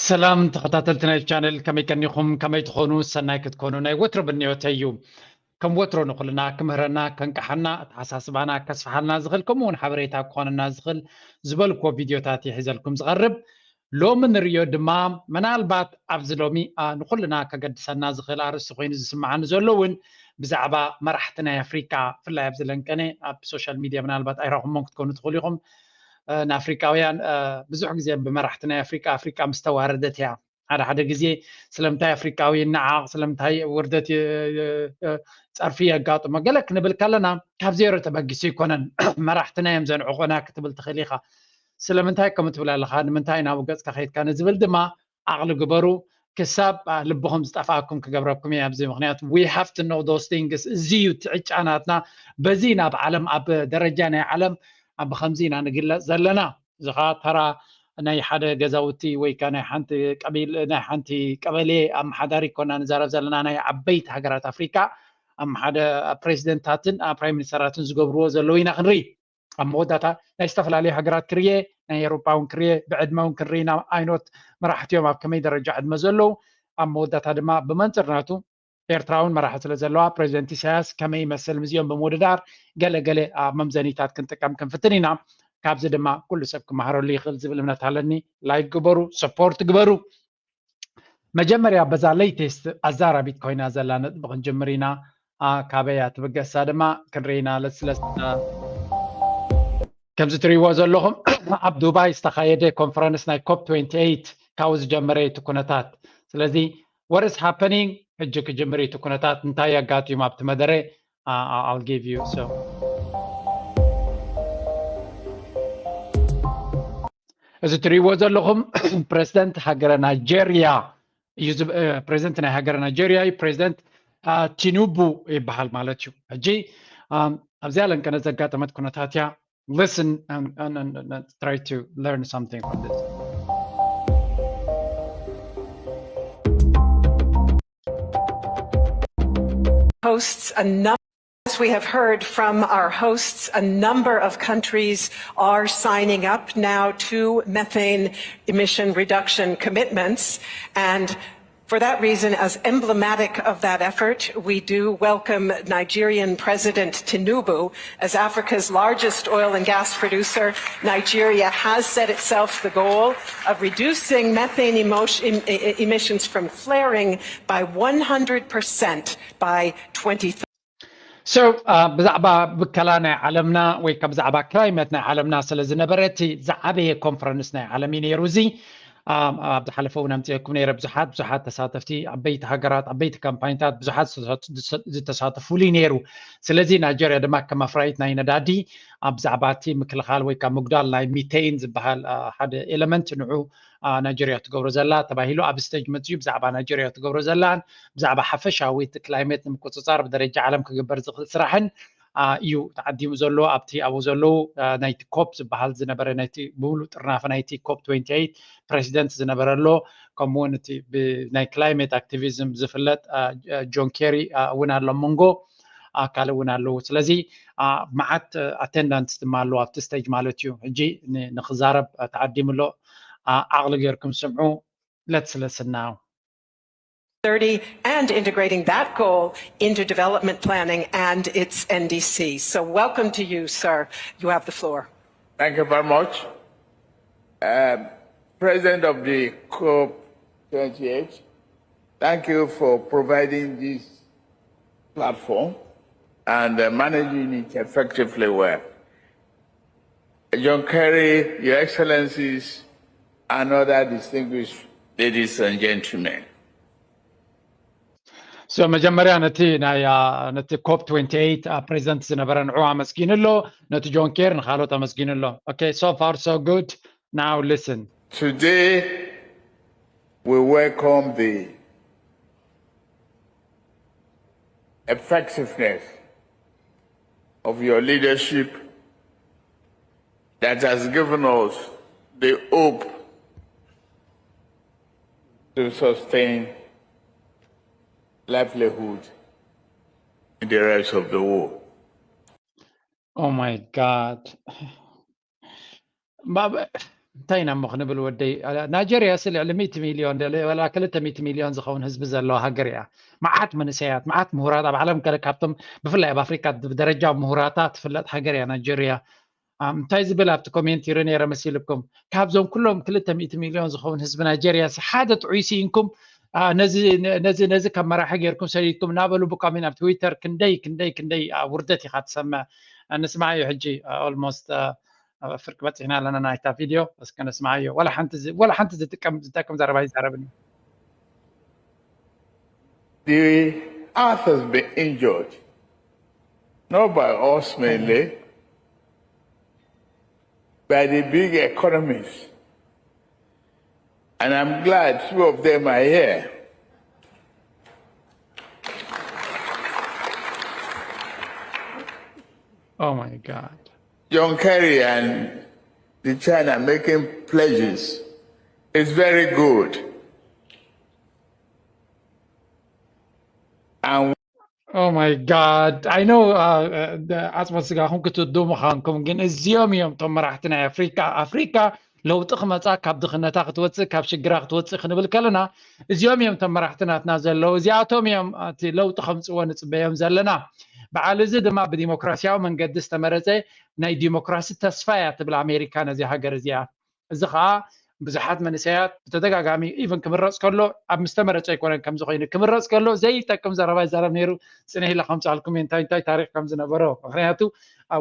ሰላም ተኸታተልቲ ናይ ቻነል፣ ከመይ ቀኒኹም? ከመይ ትኾኑ? ሰናይ ክትኮኑ ናይ ወትሮ ብንዮተይ እዩ። ከም ወትሮ ንኹልና ክምህረና፣ ከንቅሓና፣ ኣተሓሳስባና ከስፍሓልና ዝኽእል፣ ከምኡ እውን ሓበሬታ ክኾነና ዝኽእል ዝበልክዎ ቪድዮታት እየ ሒዘልኩም ዝቐርብ። ሎሚ ንርእዮ ድማ ምናልባት ኣብዚ ሎሚ፣ ኣ፣ ንኹልና ከገድሰና ዝኽእል ኣርእስቲ ኮይኑ ዝስምዓኒ ዘሎ እውን ብዛዕባ መራሕቲ ናይ ኣፍሪቃ፣ ብፍላይ ኣብዚ ለንቀነ ኣብ ሶሻል ሚድያ ምናልባት ኣይረኹሞም ክትኮኑ ትኽእሉ ኢኹም። እ፣ ንኣፍሪቃውያን፣ እ፣ ብዙሕ ግዜ ብመራሕቲ ናይ ኣፍሪቃ፣ ኣፍሪቃ ምስ ተዋረደት እያ። ሓደ ሓደ ግዜ ስለምንታይ ኣፍሪቃዊ ይነዓቕ፣ ስለምንታይ ውርደት የ-፣ የ-፣ የ-፣ ጸርፊ የጋጥሞ ገለ ክንብል ከለና ካብ ዜሮ ተበጊሱ ኣይኮነን። መራሕትና እዮም ዘንዕቑና ክትብል ትኽእል ኢኻ። ስለምንታይ ከምኡ ትብል ኣለኻ? ንምንታይ ናብኡ ገጽካ ከይድካ ንዝብል ድማ ዓቕሊ ግበሩ። ክሳብ፣ ኣ፣ ልብኹም ዝጠፍኣኩም ክገብረኩም እየ ኣብዚ። ምኽንያቱ we have to know those things። እዚ እዩ እቲ ዕጫ ናትና። በዚ ናብ ዓለም፣ ኣብ ደረጃ ናይ ዓለም ኣብ ከምዚ ኢና ንግለጽ ዘለና። እዚ ኸኣ ተራ ናይ ሓደ ገዛውቲ ወይ ከኣ ናይ ሓንቲ ቀቢል-፣ ናይ ሓንቲ ቀበሌ ኣመሓዳሪ ኮና ንዛረብ ዘለና፣ ናይ ዓበይቲ ሃገራት ኣፍሪቃ ኣመሓደ-፣ ፕሬዚደንታትን፣ አ፣ ፕራይም ሚኒስተራትን ዝገብርዎ ዘለዉ ኢና ክንርኢ። ኣብ መወዳእታ ናይ ዝተፈላለዩ ሃገራት ክርየ፣ ናይ ኤውሮጳ እውን ክርየ፣ ብዕድመ እውን ክንርኢ ኢና፣ ኣይኖት መራሕቲ እዮም ኣብ ከመይ ደረጃ ዕድመ ዘለዉ። ኣብ መወዳእታ ድማ ብመንጽር ናቱ ኤርትራ እውን መራሒ ስለ ዘለዋ፣ ፕሬዚደንት ኢሳያስ ከመይ ይመስል ምስዚኦም ብምውድዳር ገለ ገለ፣ አ፣ መምዘኒታት ክንጥቀም ክንፍትን ኢና። ካብዚ ድማ ኩሉ ሰብ ክመሃረሉ ይኽእል ዝብል እምነት ኣለኒ። ላይክ ግበሩ፣ ሰፖርት ግበሩ። መጀመርያ በዛ ሌተስት ኣዛራቢት ኮይና ዘላ ነጥቢ ክንጅምር ኢና። አ፣ ካበይ እያ ትብገሳ ድማ ክንርኢ ኢና። ለስለስ፣ አ፣ ከምዚ ትርእይዎ ዘለኹም ኣብ ዱባይ ዝተኻየደ ኮንፈረንስ ናይ ኮፕ ትዌንቲ ኤይት ካብኡ ዝጀመረ እዩ እቲ ኩነታት። ስለዚ what is happening ሕጂ ክጅምር እዩ እቲ ኩነታት፣ እንታይ ኣጋጢሙ ኣብቲ መደረ፣ አ፣ አ፣ I'll give you so። እዚ ትርእይዎ ዘለኹም ፕሬዚደንት ሃገረ ናይጄርያ እዩ ዝብ-፣ እ፣ ፕሬዚደንት ናይ ሃገረ ናይጄርያ እዩ። ፕሬዚደንት፣ አ፣ ቲኑቡ ይበሃል ማለት እዩ። ሕጂ፣ ኣም፣ ኣብዚኣ ለንቀነ ዘጋጠመት ኩነታት እያ። Listen and, and, and, and try to learn something from this. Hosts a num-, as we have heard from our hosts, a number of countries are signing up now to methane emission reduction commitments. And for that reason, as emblematic of that effort, we do welcome Nigerian President Tinubu. As Africa's largest oil and gas producer, Nigeria has set itself the goal of reducing methane emotion, em-, e-, e-, emissions from flaring by one hundred percent by twenty thirty. So, uh, ብዛዕባ ብከላ ናይ ዓለምና ወይ ከ ብዛዕባ ክላይመት ናይ ዓለምና ስለ ዝነበረ፣ እቲ ዝዓበየ ኮንፈረንስ ናይ ዓለም እዩ ነይሩ። እዚ፣ um, ኣብ ዝሓለፈ እውን ኣምፅኤኩም ነይረ። ብዙሓት፣ ብዙሓት ተሳተፍቲ፣ ዓበይቲ ሃገራት፣ ዓበይቲ ካምፓኒታት፣ ብዙሓት ዝተሳ-፣ ዝተሳተፉሉ እዩ ነይሩ። ስለዚ ናይጀርያ ድማ ከም ኣፍራይት ናይ ነዳዲ ኣብ ብዛዕባ እቲ ምክልኻል ወይ ከዓ ምጉዳል ናይ ሚቴን ዝበሃል፣ አ፣ ሓደ ኤለመንት ንዑ፣ አ፣ ናይጀርያ ትገብሮ ዘላ ተባሂሉ ኣብ ስቴጅ መፅዩ ብዛዕባ ናይጀርያ ትገብሮ ዘላን ብዛዕባ ሓፈሻዊ እቲ ክላይሜት ንምቁፅፃር ብደረጃ ዓለም ክግበር ዝኽእል ስራሕን፣ አ፣ እዩ ተዓዲሙ ዘሎ። ኣብቲ ኣብኡ ዘለዉ፣ አ፣ ናይቲ ኮፕ ዝበሃል ዝነበረ ናይቲ ብምሉእ ጥርናፈ ናይቲ ኮፕ ትዌንቲ ኤይት ፕሬዚደንት ዝነበረ ኣሎ። ከምኡ እውን እቲ ብናይ ክላይሜት ኣክቲቪዝም ዝፍለጥ፣ አ፣ ጆን ኬሪ፣ አ፣ እውን ኣሎ መንጎ። አ፣ ካልእ እውን ኣለዉ። ስለዚ፣ አ፣ መዓት፣ አ፣ ኣቴንዳንትስ ድማ ኣለዉ ኣብቲ ስቴጅ ማለት እዩ። ሕጂ ን-፣ ንኽዛረብ፣ አ፣ ተዓዲሙ ኣሎ። አ፣ ዓቕሊ ጌርኩም ስምዑ። Let's listen now. Thirty and integrating that goal into development planning and its N D C. So welcome to you, sir. You have the floor. Thank you very much. Um, President of the COP twenty-eight, thank you for providing this platform and, uh, managing it effectively well. John Kerry, Your Excellencies, and other distinguished ladies and gentlemen. So መጀመርያ ነቲ ናይ፣ አ፣ ነቲ ኮፕ ትዌንቲ ኤይት፣ አ፣ ፕሬዚደንት ዝነበረ ንዑ ኣመስጊኑ ኣሎ፣ ነቲ ጆን ኬር ንኻልኦት ኣመስጊኑ ኣሎ። Okay, so far so good. Now listen. Today we welcome the effectiveness of your leadership that has given us the hope to sustain livelihood in the rest of the world. Oh my God. ማ-፣ እንታይ ኢና እሞ ክንብል ወደይ? ናይጀርያ ሲ ልዕሊ ሚእቲ ሚልዮን፣ ዋላ ክልተ ሚእቲ ሚልዮን ዝኸውን ህዝቢ ዘለዋ ሃገር እያ። መዓት መንእሰያት፣ መዓት ምሁራት ኣብ ዓለም ገለ ካብቶም፣ ብፍላይ ኣብ ኣፍሪካ ብደረጃ ምሁራታ ትፍለጥ ሃገር እያ ናይጀርያ። እንታይ ዝብል ኣብቲ ኮሜንት ይርኢ ነይረ መሲልኩም? ካብዞም ኩሎም ክልተ ሚእቲ ሚልዮን ዝኸውን ህዝቢ ናይጀርያ ሲ ሓደ ጥዑይ ስኢንኩም፣ ነዚ ነዚ ነዚ ከም መራሒ ጌርኩም ሰዲድኩም እናበሉ ብኮሜንት ኣብ ትዊተር ክንደይ ክንደይ ክንደይ ውርደት ኢኻ ትሰምዕ። ንስማዓዮ ሕጂ። ኦልሞስት ፍርቂ በፂሕና ኣለና ናይታ ቪድዮ። እስከ ነስማዓዮ። ወላ ሓንቲ ዝጠቅም ዘረባ ይዛረብን እዩ። The earth has been injured, not by us mainly, by the big economies. And I'm glad two of them are here. Oh my God. John Kerry and the China making pledges is very good. And Oh my God. I know. ዓፅመ ስጋኹም ክትወዱ ምዃንኩም፣ ግን እዚኦም እዮም እቶም መራሕቲ ናይ ኣፍሪካ። ኣፍሪካ ለውጢ ክመፃ፣ ካብ ድኽነታ ክትወፅእ፣ ካብ ሽግራ ክትወፅእ ክንብል ከለና እዚኦም እዮም እቶም መራሕቲ ናትና ዘለዉ። እዚኣቶም እዮም እቲ ለውጢ ከምፅዎ ንፅበዮም ዘለና። በዓል እዚ ድማ ብዲሞክራሲያዊ መንገዲ ዝተመረፀ ናይ ዲሞክራሲ ተስፋ እያ ትብል ኣሜሪካ ነዚ ሃገር እዚኣ። እዚ ከዓ ብዙሓት መንእሰያት ብተደጋጋሚ ኢቨን ክምረፅ ከሎ ኣብ ምስተመረፀ ኣይኮነን ከምዚ ኮይኑ ክምረፅ ከሎ ዘይጠቅም ዘረባ ይዛረብ ነይሩ። ፅንሕ ኢለ ከምፅኣልኩም እየ እንታይ እንታይ ታሪክ ከም ዝነበሮ። ምክንያቱ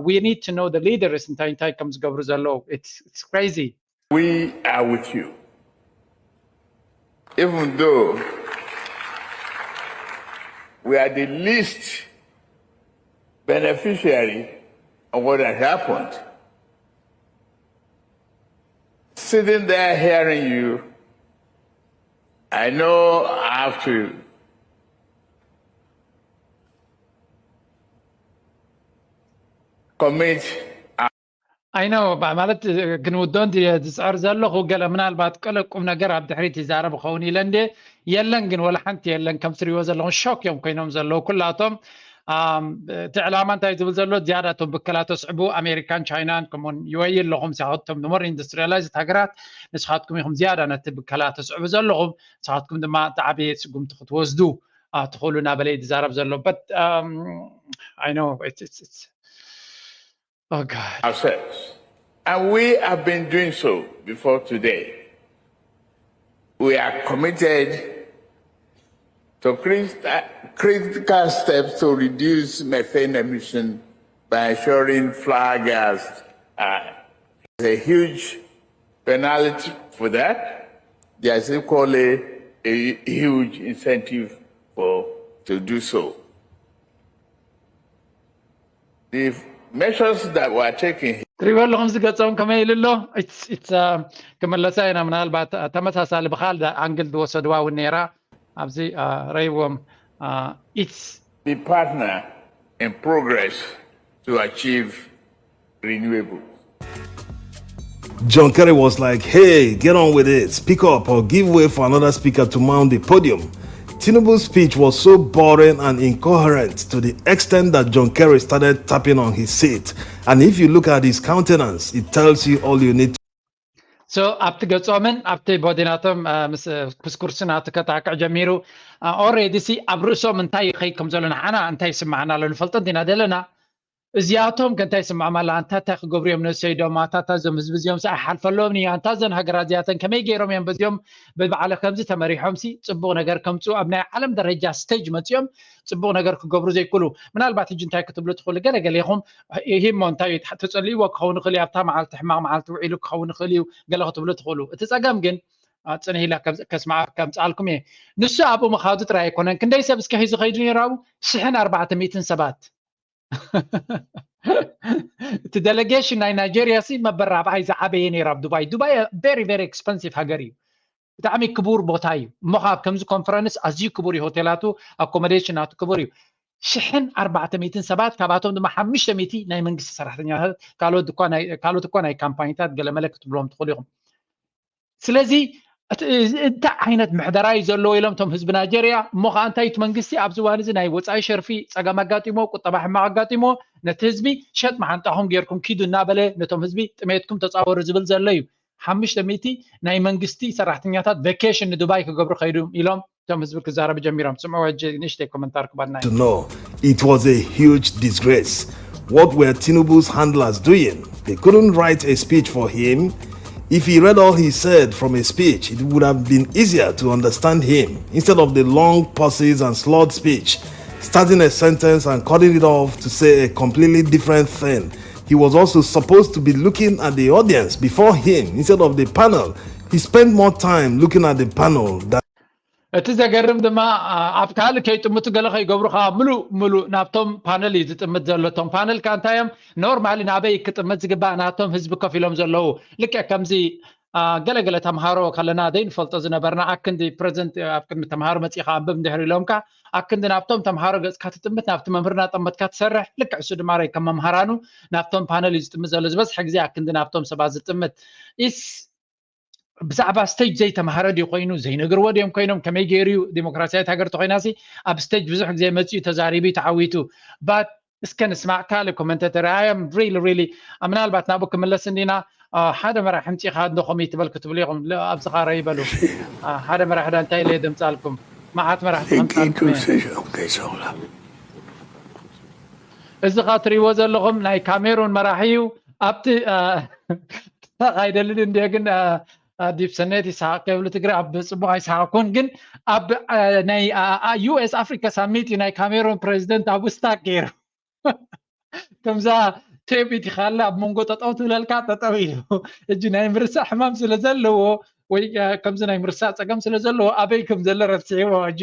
we need to know the leaders እንታይ እንታይ ከም ዝገብሩ ዘለዉ። It's crazy. We are with you, even though we are the least beneficiary of what has happened. Sitting there hearing you, I know I have to commit I know ማለት ክንውዶ እንዲ ዝፅዕር ዘለኹ፣ ገለ ምናልባት ቀለ ቁም ነገር ኣብ ድሕሪት ይዛረብ ኸውን ኢለ እንደ የለን፣ ግን ወላ ሓንቲ የለን። ከም ትሪእዎ ዘለኹም ሾክ እዮም ኮይኖም ዘለዉ ኩላቶም። እቲ ዕላማ እንታይ ዝብል ዘሎ፣ ዝያዳ እቶም ብከላ ተስዕቡ ኣሜሪካን ቻይናን ከምኡውን ዩ ኤ ኢ ኣለኹም፣ ሲያወቶም more industrialized ሃገራት፣ ንስኻትኩም ኢኹም ዝያዳ ነቲ ብከላ ተስዕቡ ዘለኹም፣ ንስኻትኩም ድማ እቲ ዓብየ ስጉምቲ ክትወስዱ ትኽእሉ እናበለ ዝዛረብ ዘሎ። But I know it's, it's, it's Oh God. Ourselves. And we have been doing so before today. We are committed to critical steps to reduce methane emission by ensuring flour gas. Uh, there's a huge penalty for that. There's equally a huge incentive for to do so. ትሪእዎ ኣለኹም ዝገጾም ከመይ ኢሉ ኣሎ። ክመለሳ ኢና ምናልባት ተመሳሳሊ ብካል ኣንግል ዝወሰድዋ እውን ነይራ ኣብዚ ረይዎም። Be partner in progress to achieve renewable. John Kerry was like, hey, get on with it, speak up or give way for another speaker to mount the podium. Tinubu's speech was so boring and incoherent to the extent that John Kerry started tapping on his seat. And if you look at his countenance, it tells you all you need to. So ኣብቲ ገጾምን ኣብቲ ቦዲናቶም ምስ ኩስኩርሲ ናቱ ከጣቅዕ ጀሚሩ። Already ሲ ኣብ ርእሶም እንታይ ይኸይድ ከም ዘሎ ንዓና እንታይ ይስማዓና ኣሎ ንፈልጦ እንዲና ዘለና። እዚኣቶም ከ እንታይ ይስምዖም ኣላ? ኣንታ እንታይ ክገብሩ እዮም ነሰይዶም? ኣታ እታ እዞም ህዝቢ እዚኦም ሲ ኣይሓልፈሎምን እዩ። ኣንታ እዘን ሃገራት እዚኣተን ከመይ ገይሮም እዮም በዚኦም ብባዕለ ከምዚ ተመሪሖም ሲ ጽቡቕ ነገር ከምጽኡ ኣብ ናይ ዓለም ደረጃ ስቴጅ መጺኦም ጽቡቕ ነገር ክገብሩ ዘይክእሉ? ምናልባት ሕጂ እንታይ ክትብሉ ትኽእሉ? ገለ ገሌኹም ኢሂ እሞ እንታይ እዩ ተጸልይዎ ክኸውን ይኽእል እዩ፣ ኣብታ መዓልቲ ሕማቕ መዓልቲ ውዒሉ ክኸውን ይኽእል እዩ ገለ ክትብሉ ትኽእሉ። እቲ ጸገም ግን ጽንሕ ኢለ ከምጽኣልኩም እየ። ንሱ ኣብኡ ምኻዱ ጥራይ ኣይኮነን፣ ክንደይ ሰብ እስከ ሒዙ ከይዱ ነይሩ ኣብኡ? ሽሕን ኣርባዕተ ሚእትን ሰባት። እቲ ዴሌጌሽን ናይ ናይጀርያ ሲ መበል ራብዓይ ዝዓበየ ነይሩ ኣብ ዱባይ። ዱባይ very very expensive ሃገር እዩ፣ ብጣዕሚ ክቡር ቦታ እዩ። እሞ ካብ ከምዚ ኮንፈረንስ ኣዝዩ ክቡር እዩ፣ ሆቴላቱ ኣኮሞዴሽን ናቱ ክቡር እዩ። ሽሕን ኣርባዕተ ሚእትን ሰባት፣ ካብኣቶም ድማ ሓሙሽተ ሚእቲ ናይ መንግስቲ ሰራሕተኛታት፣ ካልኦት እኳ ናይ ካምፓኒታት ገለመለ ክትብሎም ትኽእሉ ኢኹም። ስለዚ እንታይ ዓይነት ምሕደራ እዩ ዘለዎ ኢሎም እቶም ህዝቢ ናይጀርያ። እሞ ከዓ እንታይ እቲ መንግስቲ ኣብዚ እዋን እዚ ናይ ወፃኢ ሸርፊ ፀገም ኣጋጢሞ፣ ቁጠባ ሕማቕ ኣጋጢሞ፣ ነቲ ህዝቢ ሸጥ መሓንጣኹም ጌርኩም ኪዱ እናበለ ነቶም ህዝቢ ጥሜትኩም ተፃወሩ ዝብል ዘሎ እዩ። ሓሙሽተ ሚእቲ ናይ መንግስቲ ሰራሕተኛታት ቫኬሽን ንዱባይ ክገብሩ ከይዱ ኢሎም እቶም ህዝቢ ክዛረቡ ጀሚሮም። ስምዑ ሕጂ ንእሽተይ ኮመንታር ክባልና እዩ። to know it was a huge disgrace. What were Tinubu's handlers doing? They couldn't write a speech for him. If he read all he said from a speech, it would have been easier to understand him instead of the long pauses and slurred speech, starting a sentence and cutting it off to say a completely different thing. He was also supposed to be looking at the audience before him instead of the panel. He spent more time looking at the panel than እቲ ዘገርም ድማ ኣብ ካልእ ከይጥምቱ ገለ ከይገብሩ ከዓ ምሉእ ምሉእ ናብቶም ፓነል እዩ ዝጥምት ዘሎ። እቶም ፓነል ከዓ እንታይ እዮም ኖርማሊ ናበይ ክጥምት ዝግባእ ናቶም ህዝቢ ኮፍ ኢሎም ዘለዉ ልክዕ ከምዚ ገለገለ ተምሃሮ ከለና ዘይንፈልጦ ዝነበርና ኣክንዲ ፕሬዘንት ኣብ ቅድሚ ተምሃሮ መፂእካ ኣንብብ እንድሕር ኢሎምካ ኣክንዲ ናብቶም ተምሃሮ ገፅካ ትጥምት ናብቲ መምህርና ጠመትካ ትሰርሕ ልክዕ እሱ ድማ ከም መምሃራኑ ናብቶም ፓነል እዩ ዝጥምት ዘሎ ዝበዝሐ ግዜ ኣክንዲ ናብቶም ሰባት ዝጥምት ኢስ ብዛዕባ ስቴጅ ዘይተምሃረ ድዩ ኮይኑ ዘይነግርዎ ድዮም ኮይኖም ከመይ ገይሩ እዩ ዲሞክራሲያዊት ሃገር ተኮይናሲ ኣብ ስቴጅ ብዙሕ ግዜ መፅኡ ተዛሪቡ ተዓዊቱ ባት እስከ ንስማዕ ካልእ ኮመንተተር ኣም ሪሊ ሪሊ ምናልባት ናብኡ ክምለስ እንዲና ሓደ መራሕ ሕምፂኻ እንዶ ከመይ ትበል ክትብሉ ኢኹም ኣብዚ ኻረ ይበሉ ሓደ መራሕ ዳ እንታይ ኢለ ደምፃልኩም መዓት መራሕ እዚ ካ ትሪእዎ ዘለኹም ናይ ካሜሩን መራሕ እዩ ኣብቲ ኣይደልን እንዲ ግን ዲብ ሰነት ይስሓቅ ከብሉ ትግሪ ኣብ ፅቡቅ ኣይስሓቅኩን ግን ኣብ ናይ ዩኤስ ኣፍሪካ ሳሚት እዩ ናይ ካሜሩን ፕሬዚደንት ኣብ ውስታክ ገይሩ ከምዛ ቴብ ኢትኻለ ኣብ መንጎ ጠጠው ትብለልካ ጠጠው ኢሉ እጂ ናይ ምርሳዕ ሕማም ስለ ዘለዎ ወይ ከምዚ ናይ ምርሳዕ ፀገም ስለ ዘለዎ ኣበይ ከም ዘሎ ረስዕዎ እጂ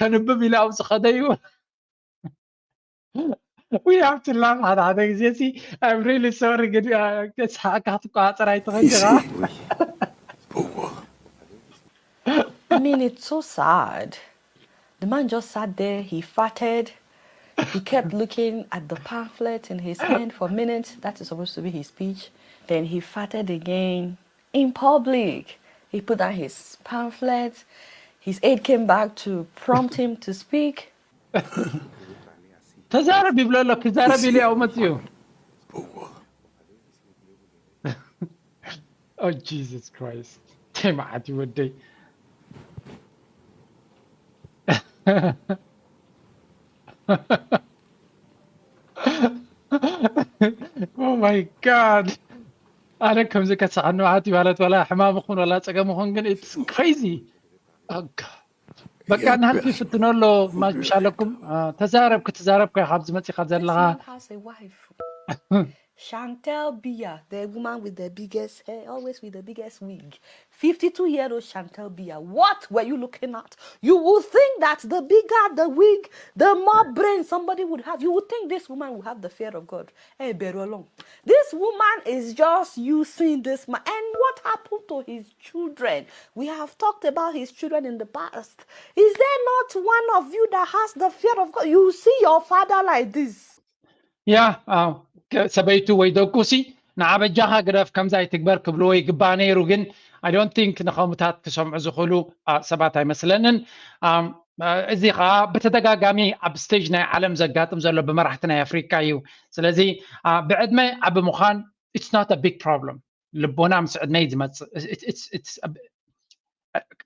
ከንብብ ኢሉ ኣብ ዝኸደዩ We have to laugh ሓደ ሓደ ግዜ ሲ I'm really sorry ግን ከስሓቅካ ክትቆፃፀር ኣይትኽእል ኢኻ I mean, it's so sad. The man just sat there, he farted, he kept looking at the pamphlet in his hand for minutes. That is supposed to be his speech. Then he farted again in public. He put down his pamphlet. His aide came back to prompt him to speak. ተዛረብ ይብሎ ኣሎ ክዛረብ ኢሉ ያው መፅዩ Oh Jesus Christ እንታይ መዓት እዩ ወደይ Oh my God ኣነ ከምዚ ከስሓኒ መዓት እዩ ማለት ዋላ ሕማም ይኹን ዋላ ፀገም ይኹን ግን it's crazy በቃ ናህልፊ ይፍትኖ ኣሎ ማሽ ኣለኩም ተዛረብ ክትዛረብ ኮ ካብዚ መፂኻ ዘለኻ Chantel Biya, the woman with the biggest hair, always with the biggest wig. fifty-two year old Chantel Biya, what were you looking at? You would think that the bigger the wig, the more brain somebody would have. You would think this woman would have the fear of God. Hey, Berolong. This woman is just using this man. And what happened to his children? We have talked about his children in the past. Is there not one of you that has the fear of God? You see your father like this. ያ ሰበይቱ ወይ ደቁ ሲ ንዓ በጃኻ ግደፍ ከምዚ ኣይትግበር ክብልዎ ይግባእ ነይሩ ግን I don't think ንኸምታት ክሰምዑ ዝኽእሉ ሰባት ኣይመስለንን እዚ ከዓ ብተደጋጋሚ ኣብ ስቴጅ ናይ ዓለም ዘጋጥም ዘሎ ብመራሕቲ ናይ ኣፍሪካ እዩ ስለዚ ብዕድመ ዓቢ ምዃን it's not a big problem ልቦና ምስ ዕድመይ ዝመፅእ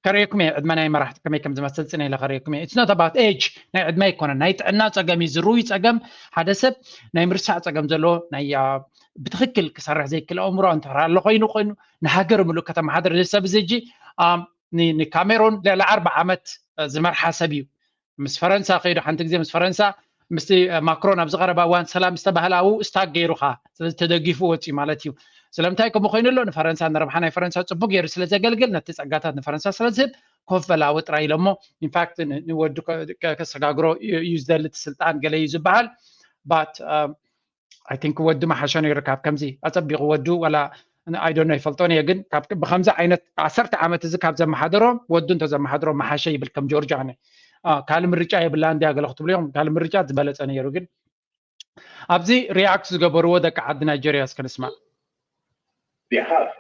ከርእየኩም እየ ዕድመ ናይ መራሕቲ ከመይ ከም ዝመስል ፅነ ኢለ ከርእየኩም እየ it's not about age ናይ ዕድመ ኣይኮነን ናይ ጥዕና ፀገም እዩ ዝርውይ ፀገም ሓደ ሰብ ናይ ምርሳዕ ፀገም ዘለዎ ናይ ብትክክል ክሰርሕ ዘይክእል ኣእምሮ እንተራ ኣሎ ኮይኑ ኮይኑ ንሃገር ምሉእ ከተመሓደር እዚ ሰብ እዚ ሕጂ ንካሜሮን ልዕሊ ኣርባ ዓመት ዝመርሓ ሰብ እዩ ምስ ፈረንሳ ከይዱ ሓንቲ ግዜ ምስ ፈረንሳ ምስቲ ማክሮን ኣብ ዝቐረባ እዋን ሰላም ዝተባህለ ኣብኡ ስታክ ገይሩ ኸዓ ስለዚ ተደጊፉ ወፅዩ ማለት እዩ ስለምንታይ ከምኡ ኮይኑ ኣሎ ንፈረንሳ ንረብሓ ናይ ፈረንሳ ፅቡቅ ገይሩ ስለ ዘገልግል ነቲ ፀጋታት ንፈረንሳ ስለ ዝህብ ኮፍ በል ኣብኡ ጥራይ ኢሎሞ ኢንፋክት ንወዱ ከሰጋግሮ እዩ ዝደሊ እቲ ስልጣን ገለ እዩ ዝበሃል but I think ወዲ መሓሸ ነይሩ ካብ ከምዚ ኣፀቢቑ ወዱ ወላ I don't know ይፈልጦን እየ ግን ብከምዚ ዓይነት ዓሰርተ ዓመት እዚ ካብ ዘመሓደሮም ወዱ እንተዘመሓደሮም መሓሸ ይብል ከም ጆርጅ ኣነ ካልእ ምርጫ የብላን ድያ ገለ ክትብሉ ኢኹም ካልእ ምርጫ ዝበለፀ ነይሩ ግን ኣብዚ ሪያክት ዝገበርዎ ደቂ ዓዲ ናይጀርያ እስከ ንስማዕ They have.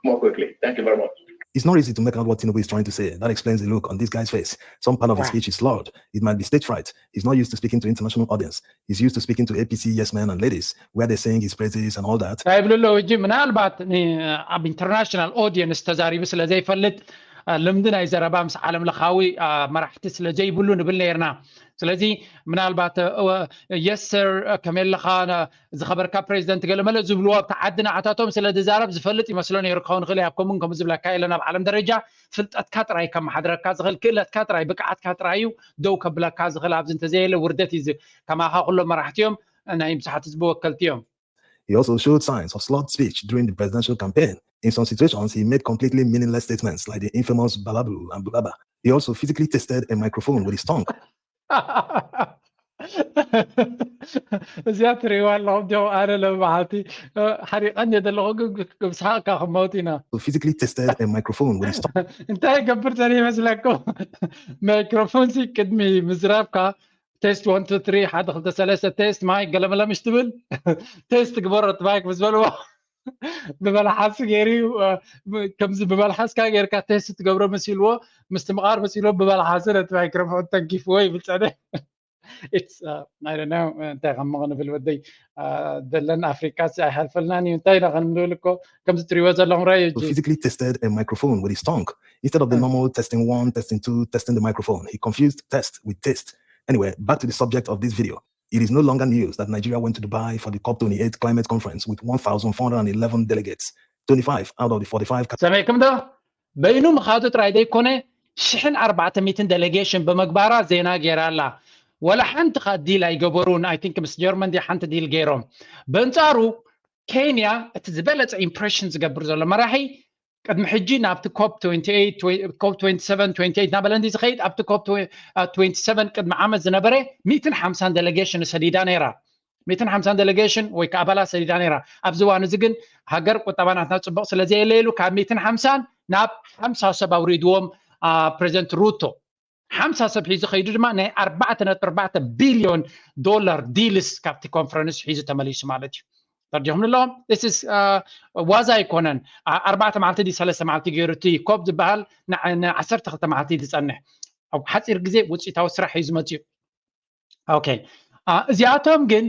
More quickly. Thank you very much. It's not easy to make out what Tinubu is trying to say. That explains the look on this guy's face. Some part of his speech is slurred. It might be stage fright. He's not used to speaking to international audience. He's used to speaking to A P C yes men and ladies, where they're saying his praises and all that. እንታይ ይብሉ ኣለዉ ሕጂ? ምናልባት ኣብ ኢንተርናሽናል ኦዲየንስ ተዛሪቡ ስለ ዘይፈልጥ፣ ልምዲ ናይ ዘረባ ምስ ዓለም ለኻዊ መራሕቲ ስለ ዘይብሉ ንብል ነርና። ስለዚ ምናልባት የስ ሰር፣ ከመይ ኣለኻ፣ ዝኸበርካ ፕሬዚደንት ገለመለ ዝብልዎ ኣብቲ ዓዲ ንዓታቶም ስለ ዝዛረብ ዝፈልጥ ይመስሎ ነይሩ ክኸውን ይኽእል። ኣብ ከምኡን ከምኡ ዝብለካ የለን። ኣብ ዓለም ደረጃ ፍልጠትካ ጥራይ ከመሓድረካ ዝኽእል፣ ክእለትካ ጥራይ፣ ብቅዓትካ ጥራይ እዩ ደው ከብለካ ዝኽእል። ኣብዚ እንተዘየለ ውርደት እዩ። ከማኻ ኩሎም መራሕቲ እዮም፣ ናይ ብዙሓት ህዝቢ ወከልቲ እዮም። He also showed signs of slurred speech during the presidential campaign. In some situations, he made completely meaningless statements like the infamous balablu and bulaba. He also physically tested a microphone with his tongue. እዚኣ ትሪእዋ ኣለኹም ዲኹም? ኣነ ለመዓልቲ ሓሪቐን እየ ዘለኹ፣ ግን ምስሓቕካ ክመውት ኢና። So physically tested a microphone with his tongue. እንታይ ይገብር ዘለ ይመስለኩም? ማይክሮፎን ሲ ቅድሚ ምዝራብካ ቴስት ዋን ቱ ትሪ፣ ሓደ ክልተ ሰለስተ፣ ቴስት ማይክ ገለመለ ምሽ ትብል፣ ቴስት ግበሮ እቲ ማይክ ምስ በልዎ ብመልሓስ ገይሩ፣ ከምዚ ብመልሓስካ ጌርካ ቴስት ትገብሮ መሲልዎ፣ ምስትምቓር መሲልዎ፣ ብመልሓስ ነቲ ማይክሮፎን ተንኪፍዎ ይብል ጸኒሑ። እንታይ ከም ክንብል ወደይ፣ ደለን ኣፍሪቃ ኣይሓልፈልናን እዩ። እንታይ ኢና ክንብል እኮ ከምዚ ትሪእዎ ዘለኹም ራእዩ። Physically tested a microphone with his tongue instead of the normal testing one, testing two, testing the microphone. He confused test with taste. Anyway, back to the subject of this video. It is no longer news that Nigeria went to Dubai for the COP twenty-eight climate conference with one thousand four hundred and eleven delegates, twenty-five out of the forty-five. ሰሚዕኩም ዶ? በይኑ ምኻዱ ጥራይ ዘይኮነ ሽሕን ኣርባዕተ ሚእትን ዴሌጌሽን ብምግባራ ዜና ገይራ ኣላ። ወላ ሓንቲ ካ ዲል ኣይገበሩን። I think ምስ ጀርመን ድያ ሓንቲ ዲል ገይሮም። በንጻሩ ኬንያ እቲ ዝበለጸ ኢምፕሬሽን ዝገብር ዘሎ መራሒ ቅድሚ ሕጂ ናብቲ ኮፕ ትዌንቲ ኤይት፣ ኮፕ ትዌንቲ ሰቨን፣ ትዌንቲ ኤይት እናበለ እንዲ ዝኸይድ ኣብቲ ኮፕ ትዌንቲ ሰቨን ቅድሚ ዓመት ዝነበረ ሚእትን ሓምሳን ዴሌጌሽን ሰዲዳ ነይራ። ሚእትን ሓምሳን ዴሌጌሽን ወይ ከዓ ኣባላት ሰዲዳ ነይራ። ኣብዚ እዋን እዚ ግን ሃገር ቁጠባ ናትና ፅቡቕ ስለ ዘየለየሉ ካብ ሚእትን ሓምሳን ናብ ሓምሳ ሰብ ኣውሪድዎም ፕሬዚደንት ሩቶ። ሓምሳ ሰብ ሒዙ ከይዱ ድማ ናይ ኣርባዕተ ነጥቢ ኣርባዕተ ቢልዮን ዶላር ዲልስ ካብቲ ኮንፈረንስ ሒዙ ተመሊሱ ማለት እዩ። ተርዲኹም ኣለኹም። ዋዛ ኣይኮነን። ኣርባዕተ መዓልቲ ዲ ሰለስተ መዓልቲ ገይሩ እቲ ኮፕ ዝበሃል ንዓሰርተ ክልተ መዓልቲ ዝፀንሕ ኣብ ሓፂር ግዜ ውፅኢታዊ ስራሕ እዩ ዝመፅኡ። ኦኬ፣ እዚኣቶም ግን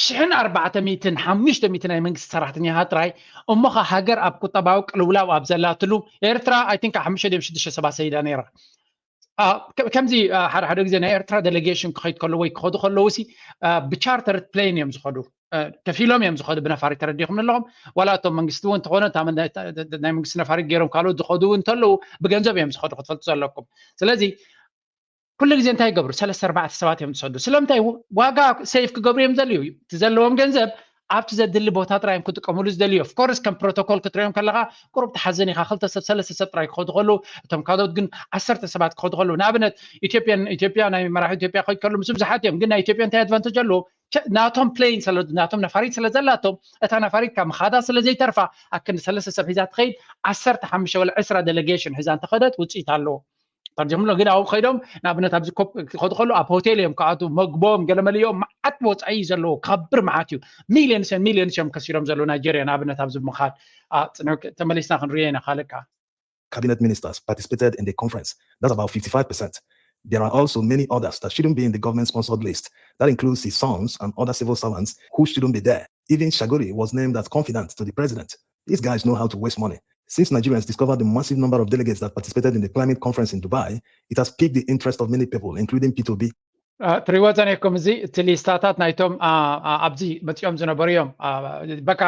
ሽሕን ኣርባዕተ ሚእትን ሓሙሽተ ሚእትን ናይ መንግስቲ ሰራሕተኛታት ጥራይ። እሞ ኸ ሃገር ኣብ ቁጠባዊ ቅልውላው ኣብ ዘላትሉ ኤርትራ ኣይ ቲንክ ሓሙሽተ ድዮም ሽዱሽተ ሰባት ሰይዳ ነይራ። ከምዚ ሓደ ሓደ ግዜ ናይ ኤርትራ ዴሌጌሽን ክኸይድ ከለዉ ወይ ክኸዱ ከለዉ ሲ ብቻርተርድ ፕሌን እዮም ዝኸዱ፣ ከፊሎም እዮም ዝኸዱ ብነፋሪት። ተረዲኹም ኣለኹም። ዋላ እቶም መንግስቲ እውን እንተኾነ ናይ መንግስቲ ነፋሪት ገይሮም ካልኦት ዝኸዱ እውን እንተለዉ ብገንዘብ እዮም ዝኸዱ ክትፈልጡ ዘለኩም። ስለዚ ኩሉ ግዜ እንታይ ይገብሩ? ሰለስተ ኣርባዕተ ሰባት እዮም ዝሰዱ። ስለምንታይ? ዋጋ ሴፍ ክገብሩ እዮም ዘልዩ። እቲ ዘለዎም ገንዘብ ኣብቲ ዘድሊ ቦታ ጥራይ እዮም ክጥቀምሉ ዝደልዩ። ኦፍኮርስ ከም ፕሮቶኮል ክትሪኦም ከለኻ ቁሩብ ትሓዝን ኢኻ። ክልተ ሰብ ሰለስተ ሰብ ጥራይ ክኸዱ ከለዉ፣ እቶም ካልኦት ግን ዓሰርተ ሰባት ክኸዱ ከለዉ፣ ንኣብነት ኢትዮጵያን ኢትዮጵያ ናይ መራሒ ኢትዮጵያ ክኸዱ ከለዉ ምስ ብዙሓት እዮም። ግን ናይ ኢትዮጵያ እንታይ ኣድቫንቴጅ ኣለዎ? ናቶም ፕሌን ስለ ናቶም ነፋሪት ስለ ዘላቶም እታ ነፋሪት ካብ ምኻዳ ስለ ዘይተርፋ ኣብ ክንዲ ሰለስተ ሰብ ሒዛ ትኸይድ ዓሰርተ ሓሙሽተ ወላ ዕስራ ዴሌጌሽን ሒዛ እንተኸደት ውፅኢት ኣለዎ። ተርዲኹም ኣሎ። ግን ኣብኡ ከይዶም ንኣብነት ኣብዚ ኮፕ ክኸዱ ከለዉ ኣብ ሆቴል እዮም ክኣትዉ፣ መግቦም ገለመሊኦም መዓት ወፃኢ እዩ ዘለዎ፣ ክኸብር መዓት እዩ። ሚሊዮንስ ሚሊዮንስ እዮም ከሲሮም ዘለዉ ናይጀርያ ንኣብነት ኣብዚ ብምኻድ። ተመሊስና ክንሪኦ ኢና ካልእ ከዓ። Cabinet ministers participated in the conference. That's about fifty-five percent. There are also many others that shouldn't be in the government-sponsored list. That includes his sons and other civil servants who shouldn't be there. Even Shaguri was named as confidant to the president. These guys know how to waste money. Since Nigerians discovered the massive number of delegates that participated in the climate conference in Dubai, it has piqued the interest of many people, including P two B. ትሪእዎ ጸኒሕኩም። እዚ እቲ ሊስታታት ናይቶም ኣብዚ መጺኦም ዝነበሩ እዮም። በቃ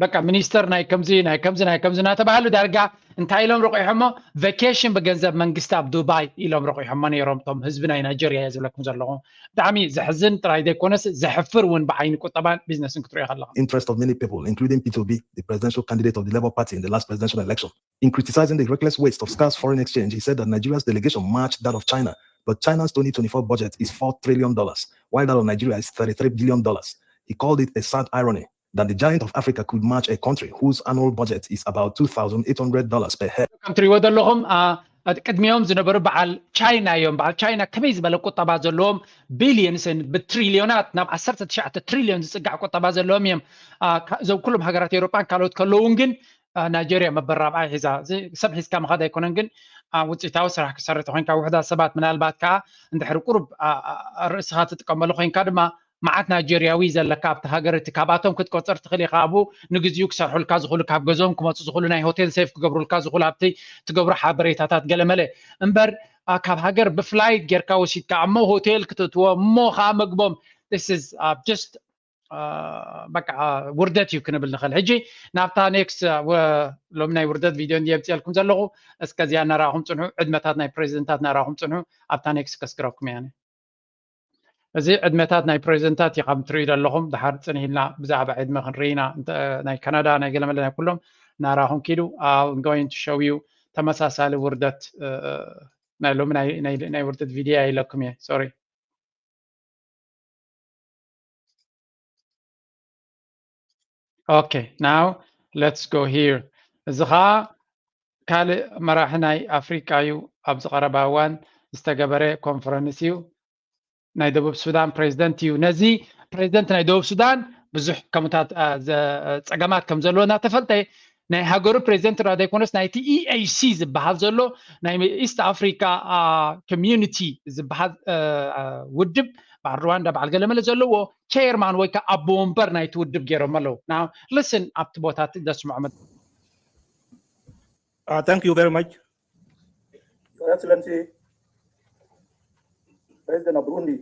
በቃ ሚኒስተር ናይ ከምዚ ናይ ከምዚ ናይ ከምዚ እናተባሃሉ ዳርጋ እንታይ ኢሎም ረቑሖሞ? ቫኬሽን ብገንዘብ መንግስቲ ኣብ ዱባይ ኢሎም ረቑሖሞ ነይሮም። እቶም ህዝቢ ናይ ናይጀርያ እየ ዝብለኩም ዘለኹ። ብጣዕሚ ዘሕዝን ጥራይ ዘይኮነስ ዘሕፍር እውን ብዓይኒ ቁጠባን ቢዝነስን ክትሪኦ ከለኻ። Interest of many people, including P two B, the presidential candidate of the Labour Party in the last presidential election, in criticizing the reckless waste of scarce foreign exchange. He said that Nigeria's delegation matched that of China, but China's twenty twenty-four budget is four trillion dollars, while that of Nigeria is thirty-three billion dollars. He called it a sad irony that the giant of Africa could match a country whose annual budget is about two thousand eight hundred dollars per head. ከም ትሪእዎ ዘለኹም፣ አ፣ ቅድሚኦም ዝነበሩ በዓል ቻይና እዮም። በዓል ቻይና ከመይ ዝበለ ቁጠባ ዘለዎም፣ ቢልዮንስ ብትሪልዮናት ናብ ዓሰርተ ትሽዓተ ትሪልዮን ዝጽጋዕ ቁጠባ ዘለዎም እዮም። አ፣ ካ-፣ እዞም ኩሎም ሃገራት ኤውሮጳን ካልኦት ከለውን ግን ናይጀርያ መበል ራብዓይ ሒዛ። እዚ ሰብ ሒዝካ ምኻድ ኣይኮነን፣ ግን ውፅኢታዊ ስራሕ ክሰርሕ ተኮይንካ ውሕዳት ሰባት ምናልባት ከዓ እንድሕሪ ቁሩብ ርእስኻ ትጥቀመሉ ኮይንካ ድማ መዓት ናይጀርያዊ ዘለካ ኣብቲ ሃገር እቲ ካብኣቶም ክትቆፅር ትኽእል ኢኻ። ኣብኡ ንግዚኡ ክሰርሑልካ ዝኽእሉ ካብ ገዝኦም ክመፁ ዝኽእሉ ናይ ሆቴል ሴፍ ክገብሩልካ ዝኽእሉ ኣብቲ ትገብሮ ሓበሬታታት ገለመለ እምበር ካብ ሃገር ብፍላይት ጌርካ ወሲድካ እሞ ሆቴል ክትእትዎ እሞ ከዓ መግቦም this is just በቃ ውርደት እዩ ክንብል ንኽእል። ሕጂ ናብታ ኔክስት ሎም ናይ ውርደት ቪድዮ እንዲ የምፅኤልኩም ዘለኹ እስከዚያ እናረኣኹም ፅንሑ። ዕድመታት ናይ ፕሬዚደንታት እናረኣኹም ፅንሑ። ኣብታ ኔክስት ከስግረኩም እያ። እዚ ዕድመታት ናይ ፕሬዚደንታት እዩ ከም ትርእዩ ዘለኹም። ድሓር ፅንሂልና ብዛዕባ ዕድመ ክንርኢ ኢና። ናይ ካናዳ ናይ ገለመለ ናይ ኩሎም ናራኹም ኪዱ going to show you ተመሳሳሊ ውርደት ናይ ሎሚ ናይ ውርደት ቪድዮ ኢለኩም እየ። ሶሪ። Okay, now let's go here። እዚ ኸዓ ካልእ መራሒ ናይ ኣፍሪቃ እዩ። ኣብዚ ቀረባ እዋን ዝተገበረ ኮንፈረንስ እዩ። ናይ ደቡብ ሱዳን ፕሬዚደንት እዩ። ነዚ ፕሬዚደንት ናይ ደቡብ ሱዳን ብዙሕ ከምታት ፀገማት ከም ዘለዎ እናተፈልጠ ናይ ሃገሩ ፕሬዚደንት ራ ዘይኮነስ ናይቲ ኢኤሲ ዝበሃል ዘሎ ናይ ኢስት ኣፍሪካ ኮሚዩኒቲ ዝበሃል ውድብ በዓል ሩዋንዳ በዓል ገለመለ ዘለዎ ቸየርማን ወይ ከዓ ኣቦ ወንበር ናይቲ ውድብ ገይሮም ኣለዉ። ና ልስን ኣብቲ ቦታ እቲ ዘስምዖ መ Uh, thank you very much. Your Excellency, President of Burundi,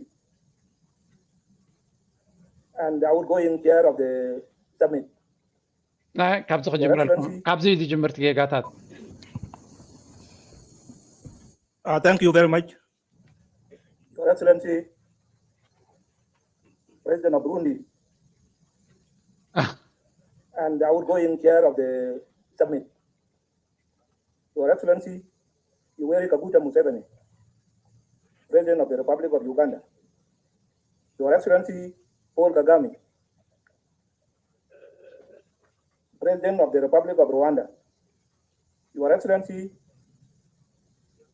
and outgoing chair of the summit. ናይ ካብዚ ክጅምረልኩም ካብዚ እዩ ዝጅምር እቲ ጌጋታት። Uh, thank you very much. Your Excellency, President of Burundi, and outgoing chair of the summit. Your Excellency, Yoweri Kaguta Museveni, President of the Republic of Uganda. Your Excellency, Paul Kagame, President of the Republic of Rwanda. Your Excellency,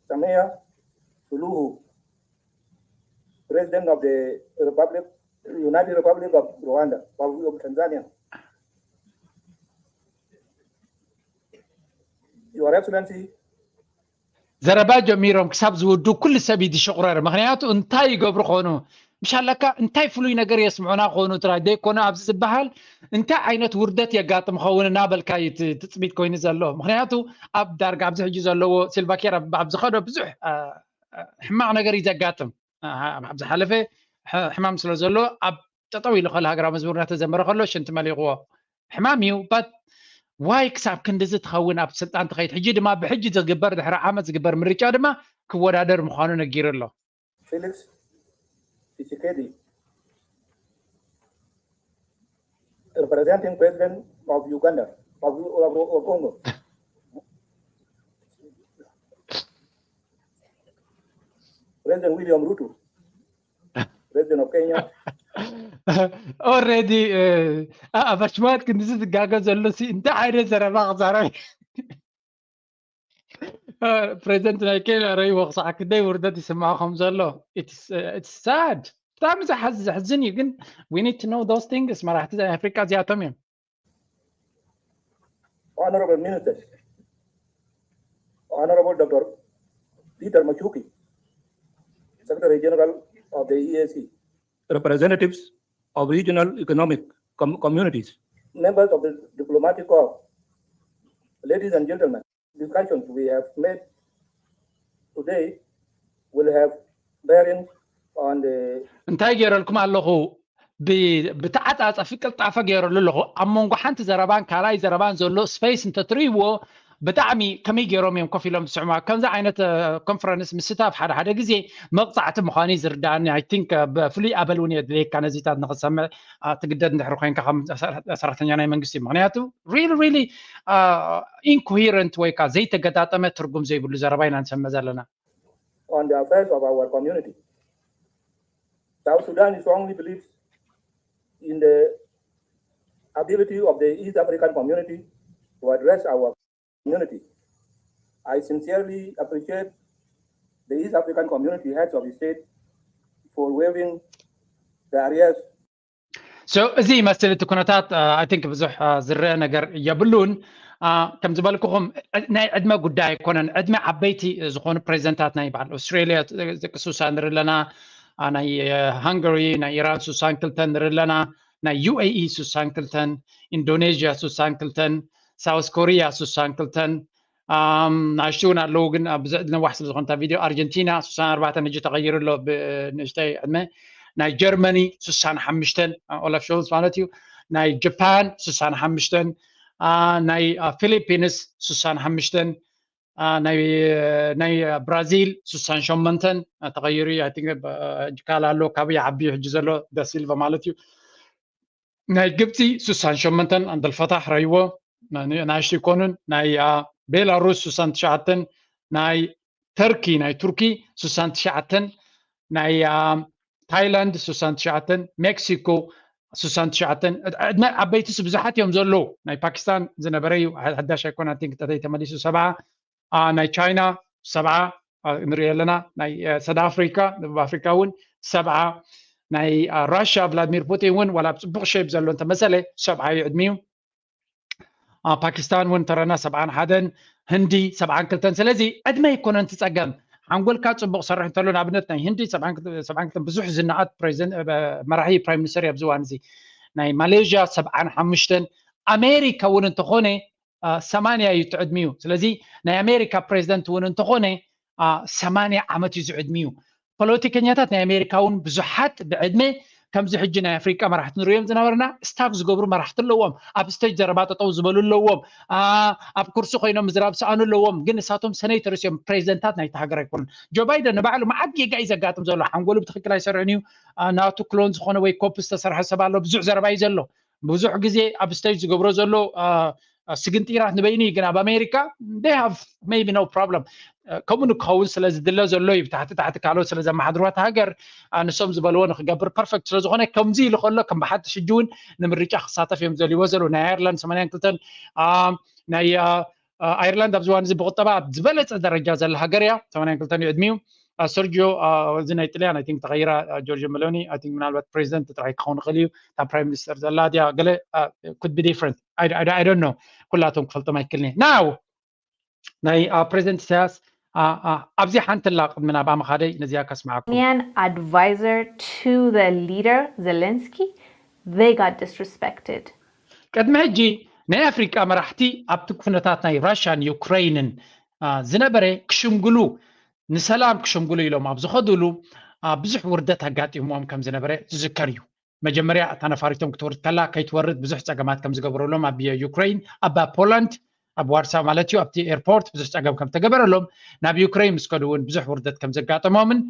Samia Suluhu, President of the Republic, United Republic of Rwanda, of Tanzania. Your Excellency, ዘረባ ጀሚሮም ክሳብ ዝውዱ ኩሉ ሰብ እዩ ዝሽቑረር። ምክንያቱ እንታይ ይገብሩ ከኑ ምሻለካ እንታይ ፍሉይ ነገር የስምዑና ከኑ ጥራይ ዘይኮነ ኣብዚ ዝበሃል እንታይ ዓይነት ውርደት የጋጥም ኸውን እናበልካ እዩ ትፅቢት ኮይኑ ዘሎ። ምክንያቱ ኣብ ዳርጋ ኣብዚ ሕጂ ዘለዎ ሲልቫኬር ኣብ ዝኸዶ ብዙሕ ሕማቕ ነገር እዩ ዘጋጥም። ኣብ ዝሓለፈ ሕማም ስለ ዘሎ ኣብ ጠጠው ኢሉ ከሎ ሃገራዊ መዝሙር እናተዘመረ ከሎ ሽንቲ መሊቕዎ ሕማም እዩ። ባት ዋይ ክሳብ ክንድዚ ትኸውን ኣብ ስልጣን ትኸይድ። ሕጂ ድማ ብሕጂ ዝግበር ድሕሪ ዓመት ዝግበር ምርጫ ድማ ክወዳደር ምዃኑ ነጊሩ ኣሎ። Felix Tshisekedi, representing President of Uganda, of, of, of Congo. President William Ruto, President of Kenya. Already ኣባሽማት ክንዚ ዝጋገ ዘሎ ሲ እንታይ ዓይነት ዘረባ ክዛረብ። ፕሬዚደንት ናይ ኬንያ ረይዎ ክሳዕ ክንደይ ውርደት ይስማዕ ከም ዘሎ። It's sad። ብጣዕሚ ዘሕዝን እዩ። ግን we need to know those things። መራሕቲ ናይ ኣፍሪቃ እዚኣቶም እዮም። Honorable Ministers, Honorable Doctor Peter Machuki, Secretary General of the E A C, representatives of regional economic com- communities, members of the diplomatic corps, ladies and gentlemen, discussions we have made today will have bearing on the እንታይ ገይረልኩም ኣለኹ? ብተዓፃፀፊ ቅልጣፈ ገይረሉ ኣለኹ። ኣብ መንጎ ሓንቲ ዘረባን ካልኣይ ዘረባን ዘሎ ስፔስ እንተትርእይዎ ብጣዕሚ ከመይ ገይሮም እዮም ኮፍ ኢሎም ዝስዕሙ። ኣብ ከምዚ ዓይነት ኮንፈረንስ ምስታፍ ሓደ ሓደ ግዜ መቕፃዕቲ ምዃኑ እዩ ዝርዳእኒ። I think ብፍሉይ ኣበል እውን የድልየካ ነዚታት ንክትሰምዕ ትግደድ እንድሕር ኮይንካ ከም ሰራሕተኛ ናይ መንግስቲ። ምክንያቱ really really incoherent ወይ ከዓ ዘይተገጣጠመ ትርጉም ዘይብሉ ዘረባ ኢና ንሰምዕ ዘለና። On the affairs of our community. South Sudan strongly believes in the ability of the East African community to address our community. I sincerely appreciate the East African community heads of state for waiving the arrears So እዚ ይመስል እቲ ኩነታት። I think ብዙሕ ዝረአ ነገር የብሉን። ከም ዝበልኩኹም ናይ ዕድመ ጉዳይ ኣይኮነን። ዕድመ ዓበይቲ ዝኾኑ ፕሬዚደንታት ናይ በዓል ኣውስትራሊያ ጥቅሱሳ ንርኢ ኣለና፣ ናይ ሃንጋሪ ናይ ኢራን ሱሳን ክልተን ንርኢ ኣለና፣ ናይ ዩ ኤ ኢ ሱሳን ክልተን፣ ኢንዶኔዥያ ሱሳን ክልተን፣ ሳውስ ኮሪያ ሱሳን ክልተን፣ ንኣሽቱ እውን ኣለዉ፣ ግን ብዙሕ ነዋሕ ስለ ዝኾነ እታ ቪድዮ። ኣርጀንቲና ሱሳን ኣርባዕተን ሕጂ ተቐይሩ ኣሎ ብንእሽተይ ዕድመ። ናይ ጀርመኒ ሱሳን ሓሙሽተን ኦላፍ ሾልስ ማለት እዩ። ናይ ጃፓን ሱሳን ሓሙሽተን፣ ናይ ፊሊፒንስ ሱሳን ሓሙሽተን፣ ናይ ብራዚል ሱሳን ሸሞንተን ተቐይሩ እዩ። ካል ኣሎ ካብኡ ይዓቢ ሕጂ ዘሎ ዳሲልቫ ማለት እዩ። ናይ ግብፂ ሱሳን ሸሞንተን ኣንደልፈታሕ ረይዎ ናሽቱ ይኮኑን። ናይ ቤላሩስ ሱሳን ትሽዓተን፣ ናይ ተርኪ ናይ ቱርኪ ሱሳን ትሽዓተን፣ ናይ ታይላንድ ሱሳን ትሽዓተን፣ ሜክሲኮ ሱሳን ትሽዓተን። ዕድመ ዓበይትስ ብዙሓት እዮም ዘለዉ። ናይ ፓኪስታን ዝነበረ እዩ፣ ሓዳሽ ኣይኮነ። ቲንክ ተተይ ተመሊሱ ሰብዓ፣ ናይ ቻይና ሰብዓ ንሪኦ ኣለና፣ ናይ ሰዳ ኣፍሪካ፣ ደቡብ ኣፍሪካ እውን ሰብዓ፣ ናይ ራሽያ ቭላድሚር ፑቲን እውን ዋላ ኣብ ፅቡቅ ሸይፕ ዘሎ እንተመሰለ ሰብዓ እዩ ዕድሚዩ። ፓኪስታን እውን ተረና ሰብዓን ሓደን፣ ህንዲ ሰብዓን ክልተን። ስለዚ ዕድመ ኣይኮነን እቲ ፀገም፣ ሓንጎልካ ፅቡቅ ሰርሕ እንተሎ። ንኣብነት ናይ ህንዲ ሰብዓን ክልተን ብዙሕ ዝነኣት መራሒ ፕራይም ሚኒስተር ኣብዚ እዋን እዚ። ናይ ማሌዥያ ሰብዓን ሓሙሽተን፣ ኣሜሪካ እውን እንተኾነ ሰማንያ እዩ እቲ ዕድሚኡ። ስለዚ ናይ ኣሜሪካ ፕሬዚደንት እውን እንተኾነ ሰማንያ ዓመት እዩ ዝዕድሚኡ። ፖለቲከኛታት ናይ ኣሜሪካ እውን ብዙሓት ብዕድመ ከምዚ ሕጂ ናይ ኣፍሪቃ መራሕቲ ንሪኦም ዝነበርና ስታፍ ዝገብሩ መራሕቲ ኣለዎም። ኣብ ስቴጅ ዘረባ ጠጠው ዝበሉ ኣለዎም። ኣብ ኩርሲ ኮይኖም ምዝራብ ሰኣኑ ኣለዎም። ግን ንሳቶም ሰኔተርስ እዮም፣ ፕሬዚደንታት ናይቲ ሃገር ኣይኮኑን። ጆ ባይደን ንባዕሉ መዓት ጌጋ እዩ ዘጋጥም ዘሎ። ሓንጎሉ ብትክክል ኣይሰርሕን እዩ። ናቱ ክሎን ዝኾነ ወይ ኮፕ ዝተሰርሐ ሰብ ኣሎ፣ ብዙሕ ዘረባ እዩ ዘሎ። ብዙሕ ግዜ ኣብ ስቴጅ ዝገብሮ ዘሎ ስግንጢራት ንበይኑ እዩ። ግን ኣብ ኣሜሪካ they have maybe no problem። ከምኡ ንክኸውን ስለ ዝድለ ዘሎ እዩ። ብታሕቲ ታሕቲ ካልኦት ስለ ዘመሓድርዋ እቲ ሃገር ንሶም ዝበልዎ ንክገብር ፐርፌክት ስለ ዝኾነ፣ ከምዚ ኢሉ ከሎ ከም ብሓድሽ ሕጂ እውን ንምርጫ ክሳተፍ እዮም ዘልዎ ዘለዉ። ናይ ኣየርላንድ ሰማንያን ክልተን፣ ናይ ኣየርላንድ ኣብዚ እዋን እዚ ብቁጠባ ኣብ ዝበለፀ ደረጃ ዘላ ሃገር እያ። ሰማንያን ክልተን እዩ ዕድሚኡ። ሰርጂዮ፣ እዚ ናይ ጥልያን I think ተቐይራ፣ ጆርጆ ሜሎኒ I think ምናልባት ፕሬዚደንት ጥራይ ክኸውን ይኽእል እዩ። እታ ፕራይም ሚኒስተር ዘላ ድያ ገለ could be different። I don't know። ኩላቶም ክፈልጦም ኣይክእልን እየ። ናው ናይ ፕሬዚደንት ኢሳያስ ኣብዚ ሓንቲ ላ ቅድሚ ናብኣ ምኻደይ ነዚኣ ከስምዓኩም። Iranian advisor to the leader Zelensky, they got disrespected. ቅድሚ ሕጂ ናይ ኣፍሪቃ መራሕቲ ኣብቲ ኩነታት ናይ ራሽያን ዩክሬንን ዝነበረ ክሽምግሉ፣ ንሰላም ክሽምግሉ ኢሎም ኣብ ዝኸዱሉ ብዙሕ ውርደት ኣጋጢሞም ከም ዝነበረ ዝዝከር እዩ። መጀመርያ እታ ነፋሪቶም ክትወርድ ከላ ከይትወርድ ብዙሕ ፀገማት ከም ዝገበረሎም ኣብ ዩክሬን፣ ኣብ ፖላንድ፣ ኣብ ዋርሳ ማለት እዩ፣ ኣብቲ ኤርፖርት ብዙሕ ፀገም ከም ተገበረሎም፣ ናብ ዩክሬን ምስ ከዱ እውን ብዙሕ ውርደት ከም ዘጋጠሞምን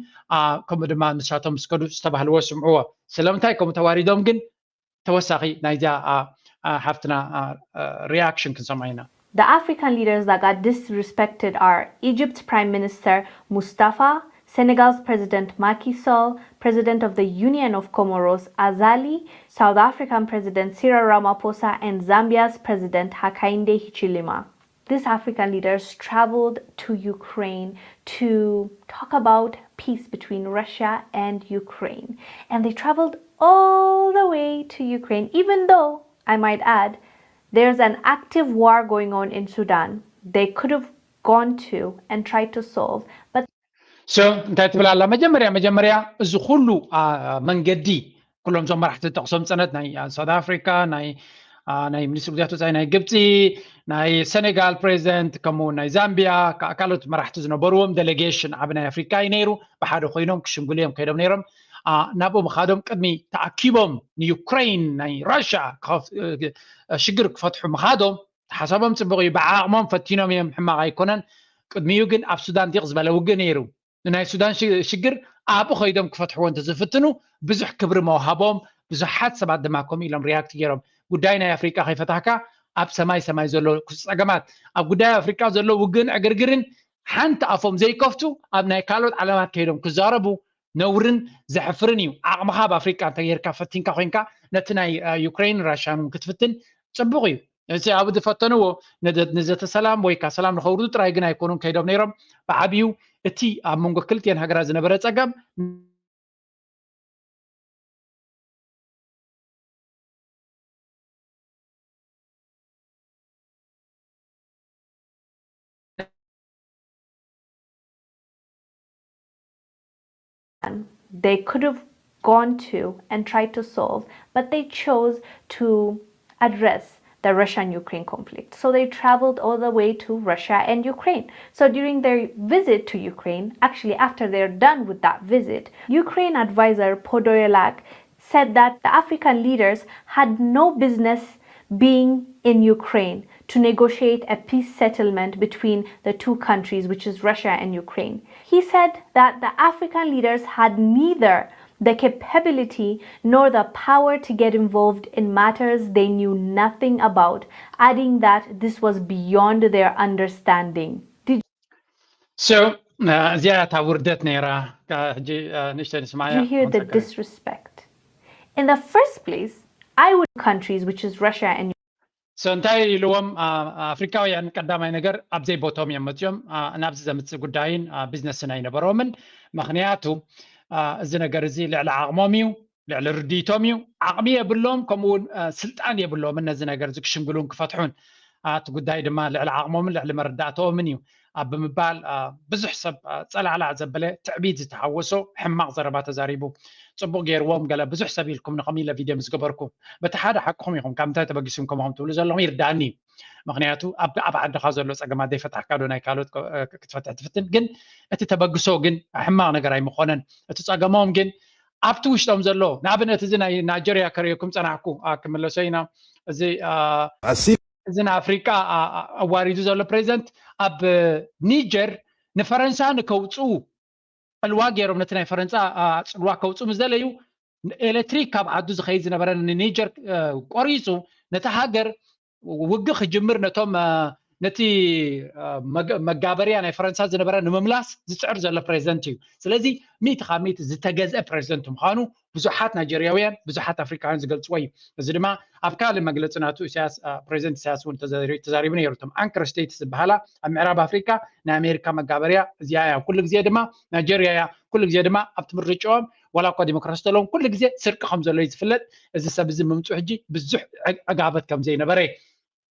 ከምኡ ድማ ንሳቶም ምስ ከዱ ዝተባህልዎ ስምዕዎ። ስለምንታይ ከምኡ ተዋሪዶም ግን ተወሳኺ ናይዚኣ ሓፍትና ሪያክሽን ክንሰምዖ ኢና። The African leaders that got disrespected are Egypt's Prime Minister Mustafa, Senegal's President Macky Sall, President of the Union of Comoros Azali, South African President Cyril Ramaphosa, and Zambia's President Hakainde Hichilema. These African leaders traveled to Ukraine to talk about peace between Russia and Ukraine. And they traveled all the way to Ukraine, even though, I might add, there's an active war going on in Sudan. They could have gone to and tried to solve, but so እንታይ ትብል ኣላ? መጀመርያ መጀመርያ እዚ ኩሉ መንገዲ ኩሎም እዞም መራሕቲ ዝጠቕሶም ፅነት ናይ ሳውት ኣፍሪካ፣ ናይ ናይ ሚኒስትሪ ጉዳያት ወፃኢ ናይ ግብፂ፣ ናይ ሰኔጋል ፕሬዚደንት፣ ከምኡ ናይ ዛምቢያ፣ ካልኦት መራሕቲ ዝነበርዎም ዴሌጌሽን ዓቢ ናይ ኣፍሪካ እዩ ነይሩ። ብሓደ ኮይኖም ክሽምግሉ እዮም ከይዶም ነይሮም። ናብኡ ምኻዶም ቅድሚ ተኣኪቦም ንዩክሬን ናይ ራሽያ ሽግር ክፈትሑ ምኻዶም ሓሳቦም ፅቡቅ እዩ። ብዓቕሞም ፈቲኖም እዮም፣ ሕማቕ ኣይኮነን። ቅድሚኡ ግን ኣብ ሱዳን ዲቕ ዝበለ ውግእ ነይሩ። ንናይ ሱዳን ሽግር ኣብኡ ከይዶም ክፈትሕዎ እንተዝፍትኑ ብዙሕ ክብሪ መውሃቦም፣ ብዙሓት ሰባት ድማ ከምኡ ኢሎም ሪያክት ገይሮም። ጉዳይ ናይ ኣፍሪቃ ከይፈታሕካ ኣብ ሰማይ ሰማይ ዘሎ ፀገማት፣ ኣብ ጉዳይ ኣፍሪቃ ዘሎ ውግእን ዕግርግርን ሓንቲ ኣፎም ዘይከፍቱ ኣብ ናይ ካልኦት ዓለማት ከይዶም ክዛረቡ ነውርን ዘሕፍርን እዩ። ዓቕምኻ ኣብ ኣፍሪቃ እንተጌርካ ፈቲንካ ኮይንካ ነቲ ናይ ዩክሬን ራሽያን እውን ክትፍትን ፅቡቕ እዩ። እዚ ኣብ ዝፈተንዎ ንዘተ ሰላም ወይ ካ ሰላም ንኸውርዱ ጥራይ ግን ኣይኮኑን ከይዶም ነይሮም። ብዓብዩ እቲ ኣብ መንጎ ክልቲኤን ሃገራት ዝነበረ ፀገም they could have gone to and tried to solve, but they chose to address the Russian Ukraine conflict. So they traveled all the way to Russia and Ukraine. So during their visit to Ukraine, actually, after they're done with that visit, Ukraine advisor Podolyak said that the African leaders had no business being in Ukraine to negotiate a peace settlement between the two countries, which is Russia and Ukraine. He said that the African leaders had neither the capability nor the power to get involved in matters they knew nothing about, adding that this was beyond their understanding. Did So እዚኣ እታ ውርደት ነይራ። ሕጂ ንእሽተይ ንስማያ። You hear the disrespect? In the first place, I would countries, which is Russia and So እንታይ ኢልዎም? ኣፍሪካውያን ቀዳማይ ነገር ኣብ ዘይቦቶም እዮም መፅኦም። ናብዚ ዘምፅእ ጉዳይን ቢዝነስን ኣይነበሮምን። ምክንያቱ እዚ ነገር እዚ ልዕሊ ዓቕሞም እዩ፣ ልዕሊ ርድይቶም እዩ። ዓቕሚ የብሎም፣ ከምኡውን ስልጣን የብሎምን ነዚ ነገር እዚ ክሽምግሉን ክፈትሑን። እቲ ጉዳይ ድማ ልዕሊ ዓቕሞምን ልዕሊ መረዳእተኦምን እዩ ኣብ ብምባል ብዙሕ ሰብ ፀላዕላዕ ዘበለ ትዕቢት ዝተሓወሶ ሕማቕ ዘረባ ተዛሪቡ። ፅቡቕ ገይርዎም ገለ ብዙሕ ሰብ ኢልኩም ንኸም ኢለ ቪድዮ ምስ ገበርኩ በቲ ሓደ ሓቅኹም ኢኹም። ካብ ምንታይ ተበጊስኩም ከምኹም ትብሉ ዘለኹም ይርዳእኒ እዩ። ምክንያቱ ኣብ ዓድኻ ዘሎ ፀገማት ዘይፈታሕካ ዶ ናይ ካልኦት ክትፈትሕ ትፍትን? ግን እቲ ተበግሶ ግን ሕማቕ ነገር ኣይምኾነን። እቲ ፀገሞም ግን ኣብቲ ውሽጦም ዘሎ ንኣብነት እዚ ናይ ናይጀርያ ከርእየኩም ፀናሕኩ። ክምለሶ ኢና። እዚ እዚ ንኣፍሪቃ ኣዋሪዱ ዘሎ ፕሬዚደንት ኣብ ኒጀር ንፈረንሳ ንከውፅኡ ዕልዋ ገይሮም ነቲ ናይ ፈረንሳ ፅልዋ ከውፅኡ ምስ ደለዩ ኤሌክትሪክ ካብ ዓዱ ዝኸይድ ዝነበረ ንኒጀር ቆሪፁ ነቲ ሃገር ውግእ ክጅምር ነቶም ነቲ መጋበርያ ናይ ፈረንሳ ዝነበረ ንምምላስ ዝፅዕር ዘሎ ፕሬዚደንት እዩ። ስለዚ ሚእቲ ካብ ሚእቲ ዝተገዝአ ፕሬዚደንት ምዃኑ ብዙሓት ናይጀርያውያን ብዙሓት ኣፍሪካውያን ዝገልፅዎ እዩ። እዚ ድማ ኣብ ካልእ መግለፂ ናቱ ኢሳያስ ፕሬዚደንት ኢሳያስ እውን ተዛሪቡ ነይሩ። እቶም ኣንከር ስቴትስ ዝበሃላ ኣብ ምዕራብ ኣፍሪካ ናይ ኣሜሪካ መጋበርያ እዚኣ እያ። ኩሉ ግዜ ድማ ናይጀርያ እያ። ኩሉ ግዜ ድማ ኣብቲ ምርጫኦም ዋላ እኳ ዲሞክራሲ ዘለዎም ኩሉ ግዜ ስርቂ ከም ዘሎ እዩ ዝፍለጥ። እዚ ሰብ እዚ ምምፁ ሕጂ ብዙሕ ዕጋበት ከም ዘይነበረ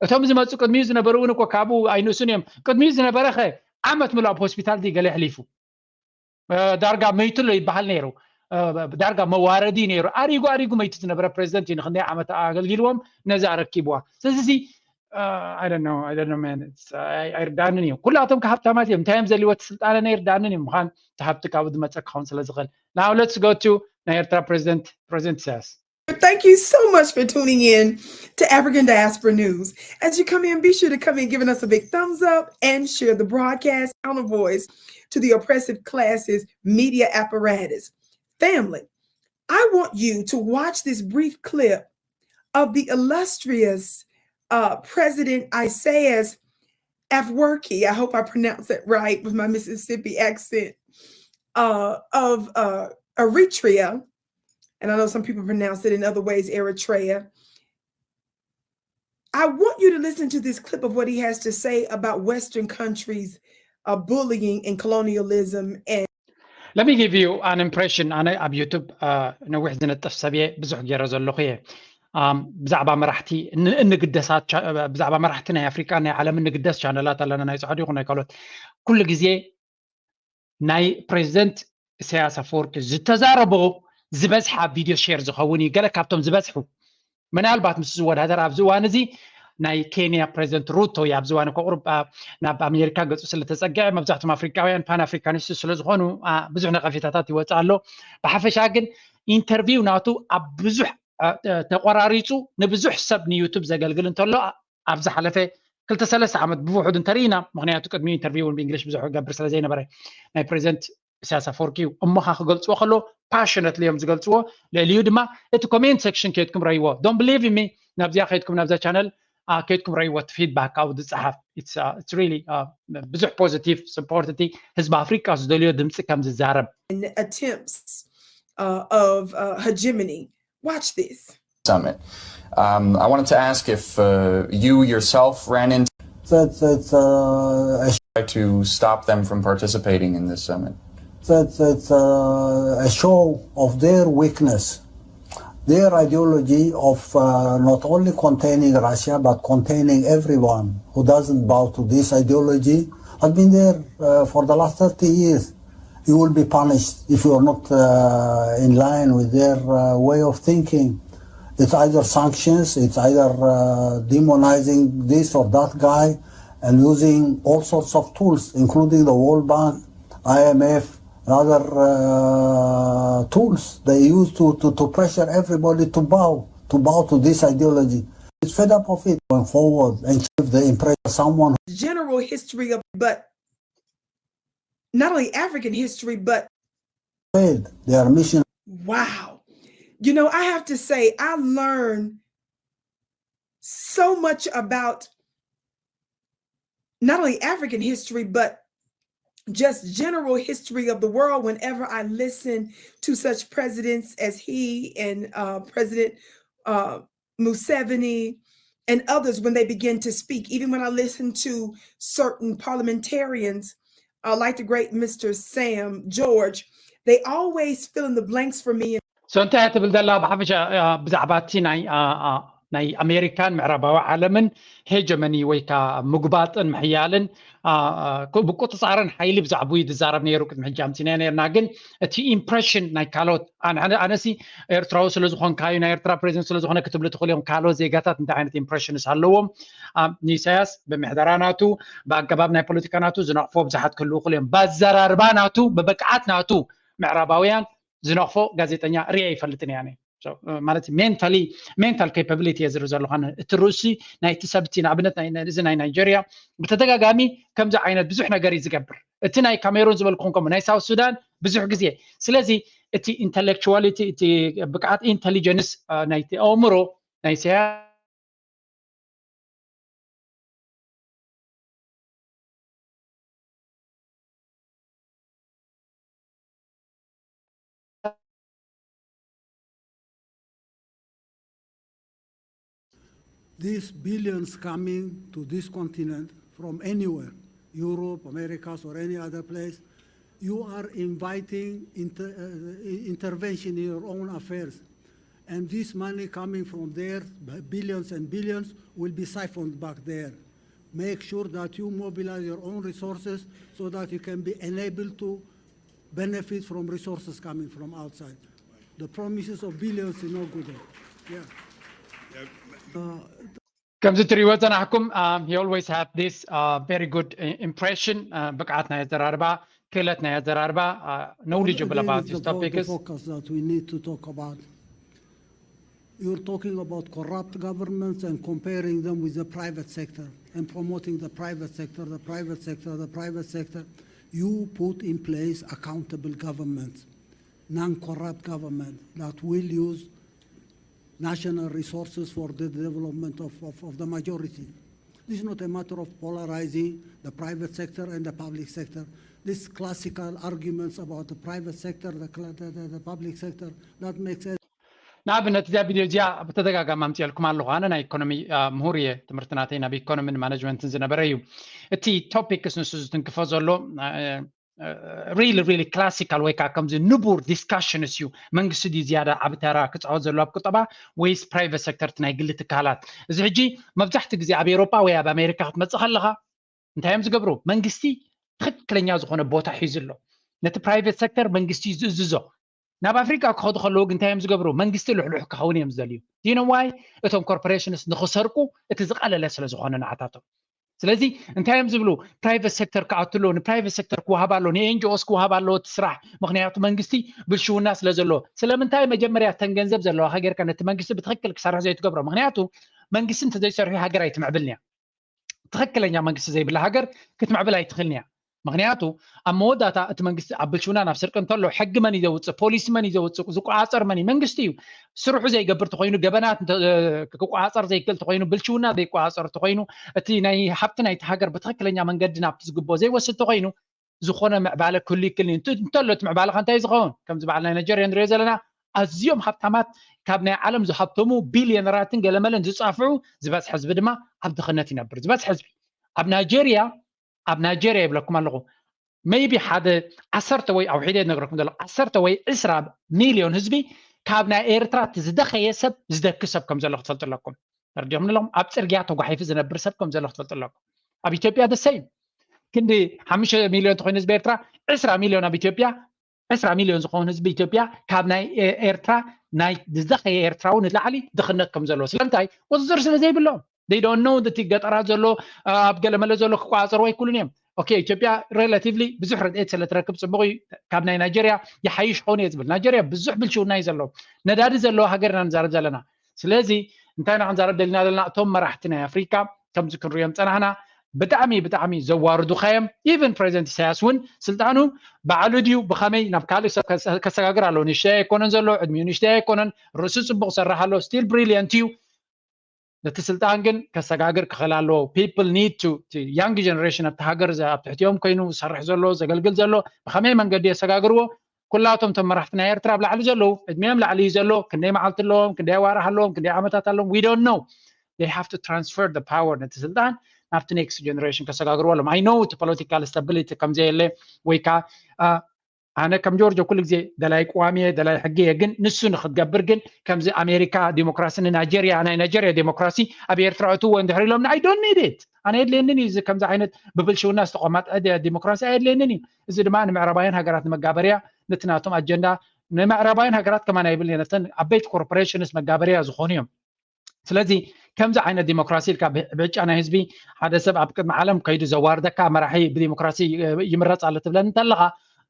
እቶም ዝመፁ ቅድሚኡ ዝነበሩ እውን እኮ ካብኡ ኣይንእሱን እዮም። ቅድሚኡ ዝነበረ ኸ ዓመት ምሉእ ኣብ ሆስፒታል ድዩ ገለ ኣሕሊፉ ዳርጋ መይቱ ኣሎ ይበሃል ነይሩ። ዳርጋ መዋረዲ ነይሩ። ኣሪጉ ኣሪጉ መይቱ ዝነበረ ፕሬዚደንት እዩ። ንክንደይ ዓመት ኣገልጊልዎም ነዚ ኣረኪብዋ። ስለዚ ኣይርዳንን እዩ። ኩላቶም ሃብታማት እዮም። እንታይ እዮም ዘልዎ? እቲ ስልጣነ ኣይርዳንን እዩ። ምዃን እቲ ሃብቲ ካብኡ ዝመፀ ክኸውን ስለ ዝኽእል። Now let's go to ናይ ኤርትራ ፕሬዚደንት ፕሬዚደንት ኢሳያስ። Thank you so much for tuning in to African Diaspora News. As you come in, be sure to come in giving us a big thumbs up and share the broadcast. Counter voice to the oppressive classes media apparatus. Family, I want you to watch this brief clip of the illustrious uh, President Isaias Afwerki. I hope I pronounced it right with my Mississippi accent. Uh, of uh, Eritrea, and I know some people pronounce it in other ways, Eritrea. I want you to listen to this clip of what he has to say about Western countries uh, bullying and colonialism and Let me give you an impression. ኣነ ኣብ ዩቱብ ነዊሕ ዝነጥፍ ሰብ እየ፣ ብዙሕ ገይረ ዘለኹ እየ። ብዛዕባ መራሕቲ እንግደሳት ብዛዕባ መራሕቲ ናይ ኣፍሪካ ናይ ዓለም እንግደስ ቻነላት ኣለና፣ ናይ ስዑዲ ይኹን ናይ ካልኦት። ኩሉ ግዜ ናይ ፕሬዚደንት ኢሳያስ ኣፈወርቂ ዝተዛረቦ ዝበዝሓ ቪድዮ ሼር ዝኸውን እዩ። ገለ ካብቶም ዝበዝሑ ምናልባት ምስ ዝወዳደር ኣብዚ እዋን እዚ ናይ ኬንያ ፕሬዚደንት ሩቶ እዩ። ኣብዚ እዋን እኮ ቁሩብ ናብ ኣሜሪካ ገፁ ስለተፀግዐ መብዛሕትኦም ኣፍሪካውያን ፓን ኣፍሪካኒስት ስለዝኾኑ ብዙሕ ነቐፌታታት ይወፅእ ኣሎ። ብሓፈሻ ግን ኢንተርቪው ናቱ ኣብ ብዙሕ ተቆራሪፁ ንብዙሕ ሰብ ንዩቱብ ዘገልግል እንተሎ ኣብ ዝሓለፈ ክልተ ሰለስተ ዓመት ብውሑድ እንተርኢና፣ ምክንያቱ ቅድሚ ኢንተርቪው እውን ብእንግሊሽ ብዙሕ ገብር ስለ ዘይነበረ ናይ ፕሬዚደንት ኢሳያስ ኣፈወርቂ እዩ። እሞ ካ ክገልፅዎ ከሎ ፓሽነትሊ እዮም ዝገልፅዎ። ልዕሊኡ ድማ እቲ ኮሜንት ሴክሽን ከይድኩም ረይዎ። Don't believe me፣ ናብዚኣ ከይድኩም ናብዛ ቻነል ከይድኩም ረይዎ። እቲ ፊድባክ ካብኡ ዝፀሓፍ it's really ብዙሕ ፖዚቲቭ ስፖርት እቲ ህዝቢ ኣፍሪቃ ዝደልዮ ድምፂ ከም ዝዛረብ attempts uh, of uh, hegemony. Watch this. Summit. Um, I wanted to ask if uh, you yourself ran into that that uh, try to stop them from participating in this summit. That that uh, a show of their weakness, their ideology of uh, not only containing Russia but containing everyone who doesn't bow to this ideology has been there uh, for the last thirty years. You will be punished if you are not uh, in line with their uh, way of thinking. It's either sanctions, it's either uh, demonizing this or that guy, and using all sorts of tools, including the World Bank, I M F, and other uh, tools they use to, to, to pressure everybody to bow, to bow to this ideology. It's fed up of it going forward and give the impression of someone general history of, but not only African history, but failed their mission. Wow. You know, I have to say, I learned so much about not only African history, but just general history of the world whenever I listen to such presidents as he and uh, President uh, Museveni and others when they begin to speak. Even when I listen to certain parliamentarians, uh, like the great Mister Sam George, they always fill in the blanks for me. So እንታይ ትብል ዘላ ብሓፈሻ ብዛዕባ እቲ ናይ ናይ ኣሜሪካን ምዕራባዊ ዓለምን ሄጀመኒ ወይ ከዓ ምግባጥን ምሕያልን ብቁፅፃርን ሓይሊ ብዛዕባኡ ዝዛረብ ነይሩ። ቅድሚ ሕጂ ኣምፂና ነርና፣ ግን እቲ ኢምፕሬሽን ናይ ካልኦት ኣነሲ ኤርትራዊ ስለዝኾንካ እዩ፣ ናይ ኤርትራ ፕሬዚደንት ስለዝኾነ ክትብሉ ትኽእሉ እዮም። ካልኦት ዜጋታት እንታይ ዓይነት ኢምፕሬሽንስ ኣለዎም? ንኢሳያስ ብምሕደራ ናቱ፣ ብኣገባብ ናይ ፖለቲካ ናቱ ዝነቕፎ ብዙሓት ክህልዉ ይኽእሉ እዮም። ብኣዘራርባ ናቱ፣ ብብቅዓት ናቱ ምዕራባውያን ዝነቕፎ ጋዜጠኛ ርየ ይፈልጥን እያ። ማለት ሜንታሊ ሜንታል ኬፓቢሊቲ እየ ዝርኢ ዘለኹ። እቲ ርእሲ ናይቲ ሰብ እቲ ንኣብነት እዚ ናይ ናይጀርያ ብተደጋጋሚ ከምዚ ዓይነት ብዙሕ ነገር እዩ ዝገብር። እቲ ናይ ካሜሩን ዝበልኩም ከምኡ ናይ ሳውት ሱዳን ብዙሕ ግዜ። ስለዚ እቲ ኢንተሌክቹዋሊቲ፣ እቲ ብቅዓት ኢንተሊጀንስ ናይቲ ኣእምሮ ናይ ኢሳያስ These billions coming to this continent from anywhere, Europe, Americas, or any other place, you are inviting inter, uh, intervention in your own affairs. And this money coming from there, billions and billions, will be siphoned back there. Make sure that you mobilize your own resources so that you can be enabled to benefit from resources coming from outside. The promises of billions is no good. Yeah. ከምዚ ትሪእዎ ዝጸናሕኩም he always have this very good impression፣ ብቅዓት ናይ ኣዘራርባ፣ ክእለት ናይ ኣዘራርባ፣ knowledgeable about these topics። Focus that we need to talk about. You're talking about corrupt governments and comparing them with the private sector and promoting the private sector, the private sector, the private sector. You put in place accountable governments, non-corrupt government that will use national resources for the development of, of, of the majority. This is not a matter of polarizing the private sector and the public sector. These classical arguments about the private sector, the, the, the public sector, that makes sense. ንኣብነት እዚኣ ቪድዮ እዚኣ ብተደጋጋሚ ኣምፅኤልኩም ኣለኹ። ኣነ ናይ ኢኮኖሚ ምሁር እየ። ትምህርቲ ናተይ ናብ ኢኮኖሚን ማነጅመንትን ዝነበረ እዩ። እቲ ቶፒክስ ንሱ ዝትንክፎ ዘሎ ሪሊ ሪሊ ክላሲካል ወይ ከዓ ከምዚ ንቡር ዲስካሽንስ እዩ። መንግስቲ ድዩ ዝያዳ ዓቢ ተራ ክፃወት ዘለዎ ኣብ ቁጠባ ወይስ ፕራይቨት ሴክተር፣ እቲ ናይ ግሊ ትካላት? እዚ ሕጂ መብዛሕትኡ ግዜ ኣብ ኤውሮጳ ወይ ኣብ ኣሜሪካ ክትመፅእ ከለኻ እንታይ እዮም ዝገብሩ? መንግስቲ ትኽክለኛ ዝኾነ ቦታ ሒዙ ኣሎ። ነቲ ፕራይቨት ሴክተር መንግስቲ እዩ ዝእዝዞ። ናብ ኣፍሪቃ ክኸዱ ከለዉ ግን እንታይ እዮም ዝገብሩ? መንግስቲ ልሕሉሕ ክኸውን እዮም ዝደልዩ። ዲኖ ዋይ? እቶም ኮርፖሬሽንስ ንኽሰርቁ እቲ ዝቐለለ ስለ ዝኾነ ንዓታቶም። ስለዚ እንታይ እዮም ዝብሉ? ፕራይቨት ሴክተር ክኣቱ ኣለዎ፣ ንፕራይቨት ሴክተር ክወሃብ ኣለዎ፣ ንኤንጂኦስ ክወሃብ ኣለዎ እቲ ስራሕ። ምክንያቱ መንግስቲ ብልሽውና ስለ ዘለዎ። ስለምንታይ መጀመርያ እተን ገንዘብ ዘለዋኻ ጌርካ ነቲ መንግስቲ ብትኽክል ክሰርሕ ዘይትገብሮ? ምክንያቱ መንግስቲ እንተዘይሰርሑ ሃገር ኣይትምዕብልን እያ። ትኽክለኛ መንግስቲ ዘይብላ ሃገር ክትምዕብል ኣይትኽእልን እያ። ምክንያቱ ኣብ መወዳእታ እቲ መንግስቲ ኣብ ብልሽውና ናብ ስርቂ እንተሎ ሕጊ መን እዩ ዘውፅእ? ፖሊሲ መን እዩ ዘውፅእ? ዝቆፃፀር መን እዩ? መንግስቲ እዩ። ስርሑ ዘይገብር ተኮይኑ፣ ገበናት እንተ- ክቆፃፀር ዘይክእል ተኮይኑ፣ ብልሽውና ዘይቆፃፀር ተኮይኑ፣ እቲ ናይ ሃብቲ ናይቲ ሃገር ብትኽክለኛ መንገዲ ናብቲ ዝግብኦ ዘይወስድ ተኮይኑ ዝኾነ ምዕባለ ክህሉ ይክእል እዩ። እንተ- እንተሎ እቲ ምዕባለ ከ እንታይ እዩ ዝኸውን? ከምዚ በዓል ናይ ናይጀርያ ንሪኦ ዘለና ኣዝዮም ሃብታማት ካብ ናይ ዓለም ዝሃብተሙ ቢልዮነራትን ገለመለን ዝፃፍዑ ዝበዝሐ ህዝቢ ድማ ኣብ ድኽነት ይነብር። ዝበዝሐ ህዝቢ ኣብ ናይጀርያ ኣብ ናይጀርያ ይብለኩም ኣለኹ ሜይቢ ሓደ ዓሰርተ ወይ ኣውሒደ ዝነግረኩም ዘለኹ ዓሰርተ ወይ ዕስራ ሚልዮን ህዝቢ ካብ ናይ ኤርትራ እቲ ዝደኸየ ሰብ ዝደኪ ሰብ ከም ዘሎ ክትፈልጡ ኣለኩም። ተረዲኹም ኣለኹም? ኣብ ፅርግያ ተጓሒፉ ዝነብር ሰብ ከም ዘሎ ክትፈልጡ ኣለኩም። ኣብ ኢትዮጵያ ደሰይ ክንዲ ሓሙሽተ ሚልዮን ተኮይኑ ህዝቢ ኤርትራ ዕስራ ሚልዮን ኣብ ኢትዮጵያ ዕስራ ሚልዮን ዝኸውን ህዝቢ ኢትዮጵያ ካብ ናይ ኤርትራ ናይ ዝደኸየ ኤርትራዊ ንላዕሊ ድኽነት ከም ዘለዎ ስለምንታይ ቁፅፅር ስለ ዘይብሎም they don't know እቲ ገጠራት ዘሎ ኣብ ገለመለ ዘሎ ክቋፀሩ ኣይክእሉን እዮም። ኦኬ ኢትዮጵያ relatively ብዙሕ ረድኤት ስለ ትረክብ ፅቡቕ እዩ። ካብ ናይ ናይጀርያ ይሓይሽ ኾን እየ ዝብል ናይጀርያ ብዙሕ ብልሽውና እዩ ዘሎ። ነዳዲ ዘለዎ ሃገር ኢና ንዛረብ ዘለና። ስለዚ እንታይ ኢና ክንዛረብ ደሊና ዘለና እቶም መራሕቲ ናይ ኣፍሪካ ከምዚ ክንሪኦም ፀናሕና ብጣዕሚ ብጣዕሚ ዘዋርዱኻ እዮም። ኢቨን ፕሬዚደንት ኢሳያስ እውን ስልጣኑ ባዕሉ ድዩ ብኸመይ ናብ ካልእ ሰብ ከሰጋግር ኣለዎ። ንእሽተይ ኣይኮነን ዘሎ ዕድሚኡ ንእሽተይ ኣይኮነን። ርእሱ ፅቡቕ ሰርሕ ኣሎ still brilliant እዩ። ነቲ ስልጣን ግን ከሰጋግር ክኽእል ኣለዎ። People need to young generation ኣብቲ ሃገር ኣብ ትሕቲኦም ኮይኑ ዝሰርሕ ዘሎ ዘገልግል ዘሎ ብኸመይ መንገዲ የሰጋግርዎ። ኩላቶም እቶም መራሕቲ ናይ ኤርትራ ኣብ ላዕሊ ዘለዉ ዕድሚኦም ላዕሊ እዩ ዘሎ። ክንደይ መዓልቲ ኣለዎም፣ ክንደይ ኣዋርሕ ኣለዎም፣ ክንደይ ዓመታት ኣለዎም we don't know. They have to transfer the power ነቲ ስልጣን ናብቲ next generation ከሰጋግርዎ ኣለዎም። I know እቲ political stability ከምዘየለ ወይ ከዓ ኣነ ከም ጆርጆ ኩሉ ግዜ ደላይ ቅዋም እየ ደላይ ሕጊ እየ ግን ንሱ ንክትገብር ግን ከምዚ ኣሜሪካ ዲሞክራሲ ንናይጀርያ ናይ ናይጀርያ ዲሞክራሲ ኣብ ኤርትራ እትዎ እንድሕር ኢሎም I don't need it ኣነ የድልየንን እዩ እዚ ከምዚ ዓይነት ብብልሽውና ዝተቆማጠ ዲሞክራሲ ኣየድልየንን እዩ። እዚ ድማ ንምዕራባውያን ሃገራት ንመጋበርያ ነቲ ናቶም ኣጀንዳ ንምዕራባውያን ሃገራት ከማን ኣይብል ነተን ዓበይቲ corporations መጋበርያ ዝኾኑ እዮም። ስለዚ ከምዚ ዓይነት ዲሞክራሲ ኢልካ ብዕጫ ናይ ህዝቢ ሓደ ሰብ ኣብ ቅድሚ ዓለም ከይዱ ዘዋርደካ መራሒ ብዲሞክራሲ ይምረፅ ኣሎ ትብለኒ እንተለካ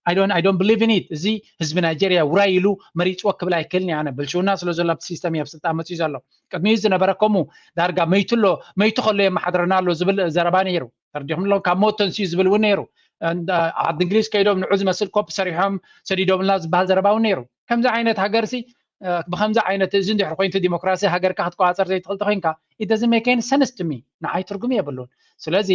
I don't believe in it። እዚ ህዝቢ ናይጀርያ ውራይ ኢሉ መሪፅዎ ክብል ኣይክእልን እየ ኣነ ብልሽውና ስለ ዘሎ ኣብቲ ሲስተም እዩ ኣብ ስልጣን መፅዩ ዘሎ። ቅድሚኡ ዝነበረ ከምኡ ዳርጋ መይቱ ኣሎ መይቱ ከሎ የመሓድረና ኣሎ ዝብል ዘረባ ነይሩ። ተረዲኹም ኣለኹም ካብ ሞት ተንስኡ ዝብል እውን ነይሩ። ዓዲ እንግሊዝ ከይዶም ንዑ ዝመስል ኮፕ ሰሪሖም ሰዲዶምልና ዝበሃል ዘረባ እውን ነይሩ። ከምዚ ዓይነት ሃገርሲ ብከምዚ ዓይነት እዚ እንድሕር ኮይኑ ዲሞክራሲ ሃገርካ ክትቆፃፀር ዘይትኽእል ተኮይንካ it doesn't make any sense to me ንዓይ ትርጉም የብሉን። ስለዚ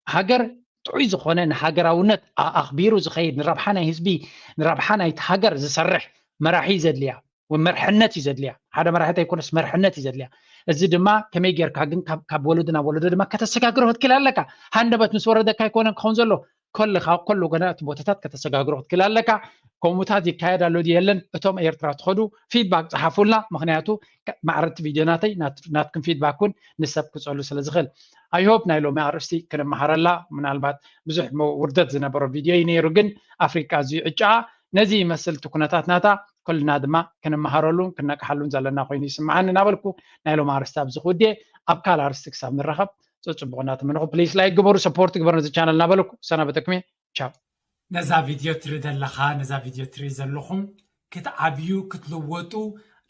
ሃገር ጥዑይ ዝኾነ ንሃገራውነት ኣኽቢሩ ዝኸይድ ንረብሓ ናይ ህዝቢ ንረብሓ ናይቲ ሃገር ዝሰርሕ መራሒ ዘድልያ መርሕነት እዩ ዘድልያ። ሓደ መራሒ ኣይኮነስ መርሕነት እዩ ዘድልያ። እዚ ድማ ከመይ ጌርካ ግን ካብ ወለዶ ናብ ወለዶ ድማ ከተሰጋግሮ ክትክእል ኣለካ። ሃንደበት ምስ ወረደካ ኣይኮነን ክኸውን ዘሎ ከለኻ ከሉ ገና እቲ ቦታታት ከተሰጋግሮ ክትክእል ኣለካ። ከምኡታት ይካየድ ኣሎ ድዩ የለን እቶም ኤርትራ ትኸዱ feedback ፀሓፉልና ምክንያቱ ማዕረቲ ቪድዮ ናተይ ናትኩም feedback እውን ንሰብ ክፀሉ ስለ ዝኽእል I hope ናይ ሎሚ ኣርእስቲ ክንመሃረላ ምናልባት ብዙሕ ውርደት ዝነበሮ ቪድዮ እዩ ነይሩ ግን ኣፍሪቃ እዚ ዕጫ ነዚ ይመስል እቲ ኩነታት ናታ ኩልና ድማ ክንመሃረሉን ክነቅሓሉን ዘለና ኮይኑ ይስምዓኒ እናበልኩ ናይ ሎም ኣርስቲ ኣብዚ ክውድየ ኣብ ካል ኣርስቲ ክሳብ ንራኸብ ፅፅቡቕ እናተመንኹ please like ግበሩ support ግበሩ ነዚ ቻነል እናበልኩ ሰናበተኩም እየ ቻው። ነዛ ቪድዮ ትርኢ ዘለኻ ነዛ ቪድዮ ትርኢ ዘለኹም ክትዓብዩ ክትልወጡ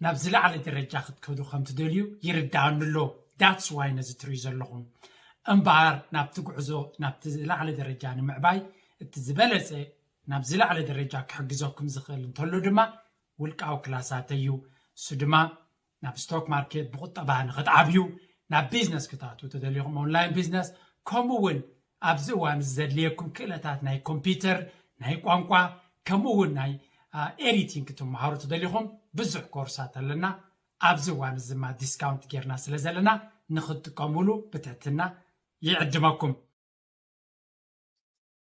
ናብ ዝለዓለ ደረጃ ክትከዱ ከም ትደልዩ ይርድኣኒ ኣሎ that's why ነዚ ትርእዩ ዘለኹም እምበኣር ናብቲ ጉዕዞ ናብቲ ዝለዓለ ደረጃ ንምዕባይ እቲ ዝበለፀ ናብ ዝለዓለ ደረጃ ክሕግዘኩም ዝኽእል እንተሎ ድማ ውልቃዊ ክላሳት እዩ እሱ ድማ ናብ stock market ብቁጠባ ንክትዓብዩ ናብ business ክትኣትዉ ተደሊኹም online business ከምኡ እውን ኣብዚ እዋን እዚ ዘድልየኩም ክእለታት ናይ ኮምፒውተር ናይ ቋንቋ ከምኡ እውን ናይ editing ክትመሃሩ ተደሊኹም ብዙሕ ኮርሳት ኣለና ኣብዚ እዋን እዚ ድማ discount ጌርና ስለ ዘለና ንክትጥቀሙሉ ብትሕትና ይዕድመኩም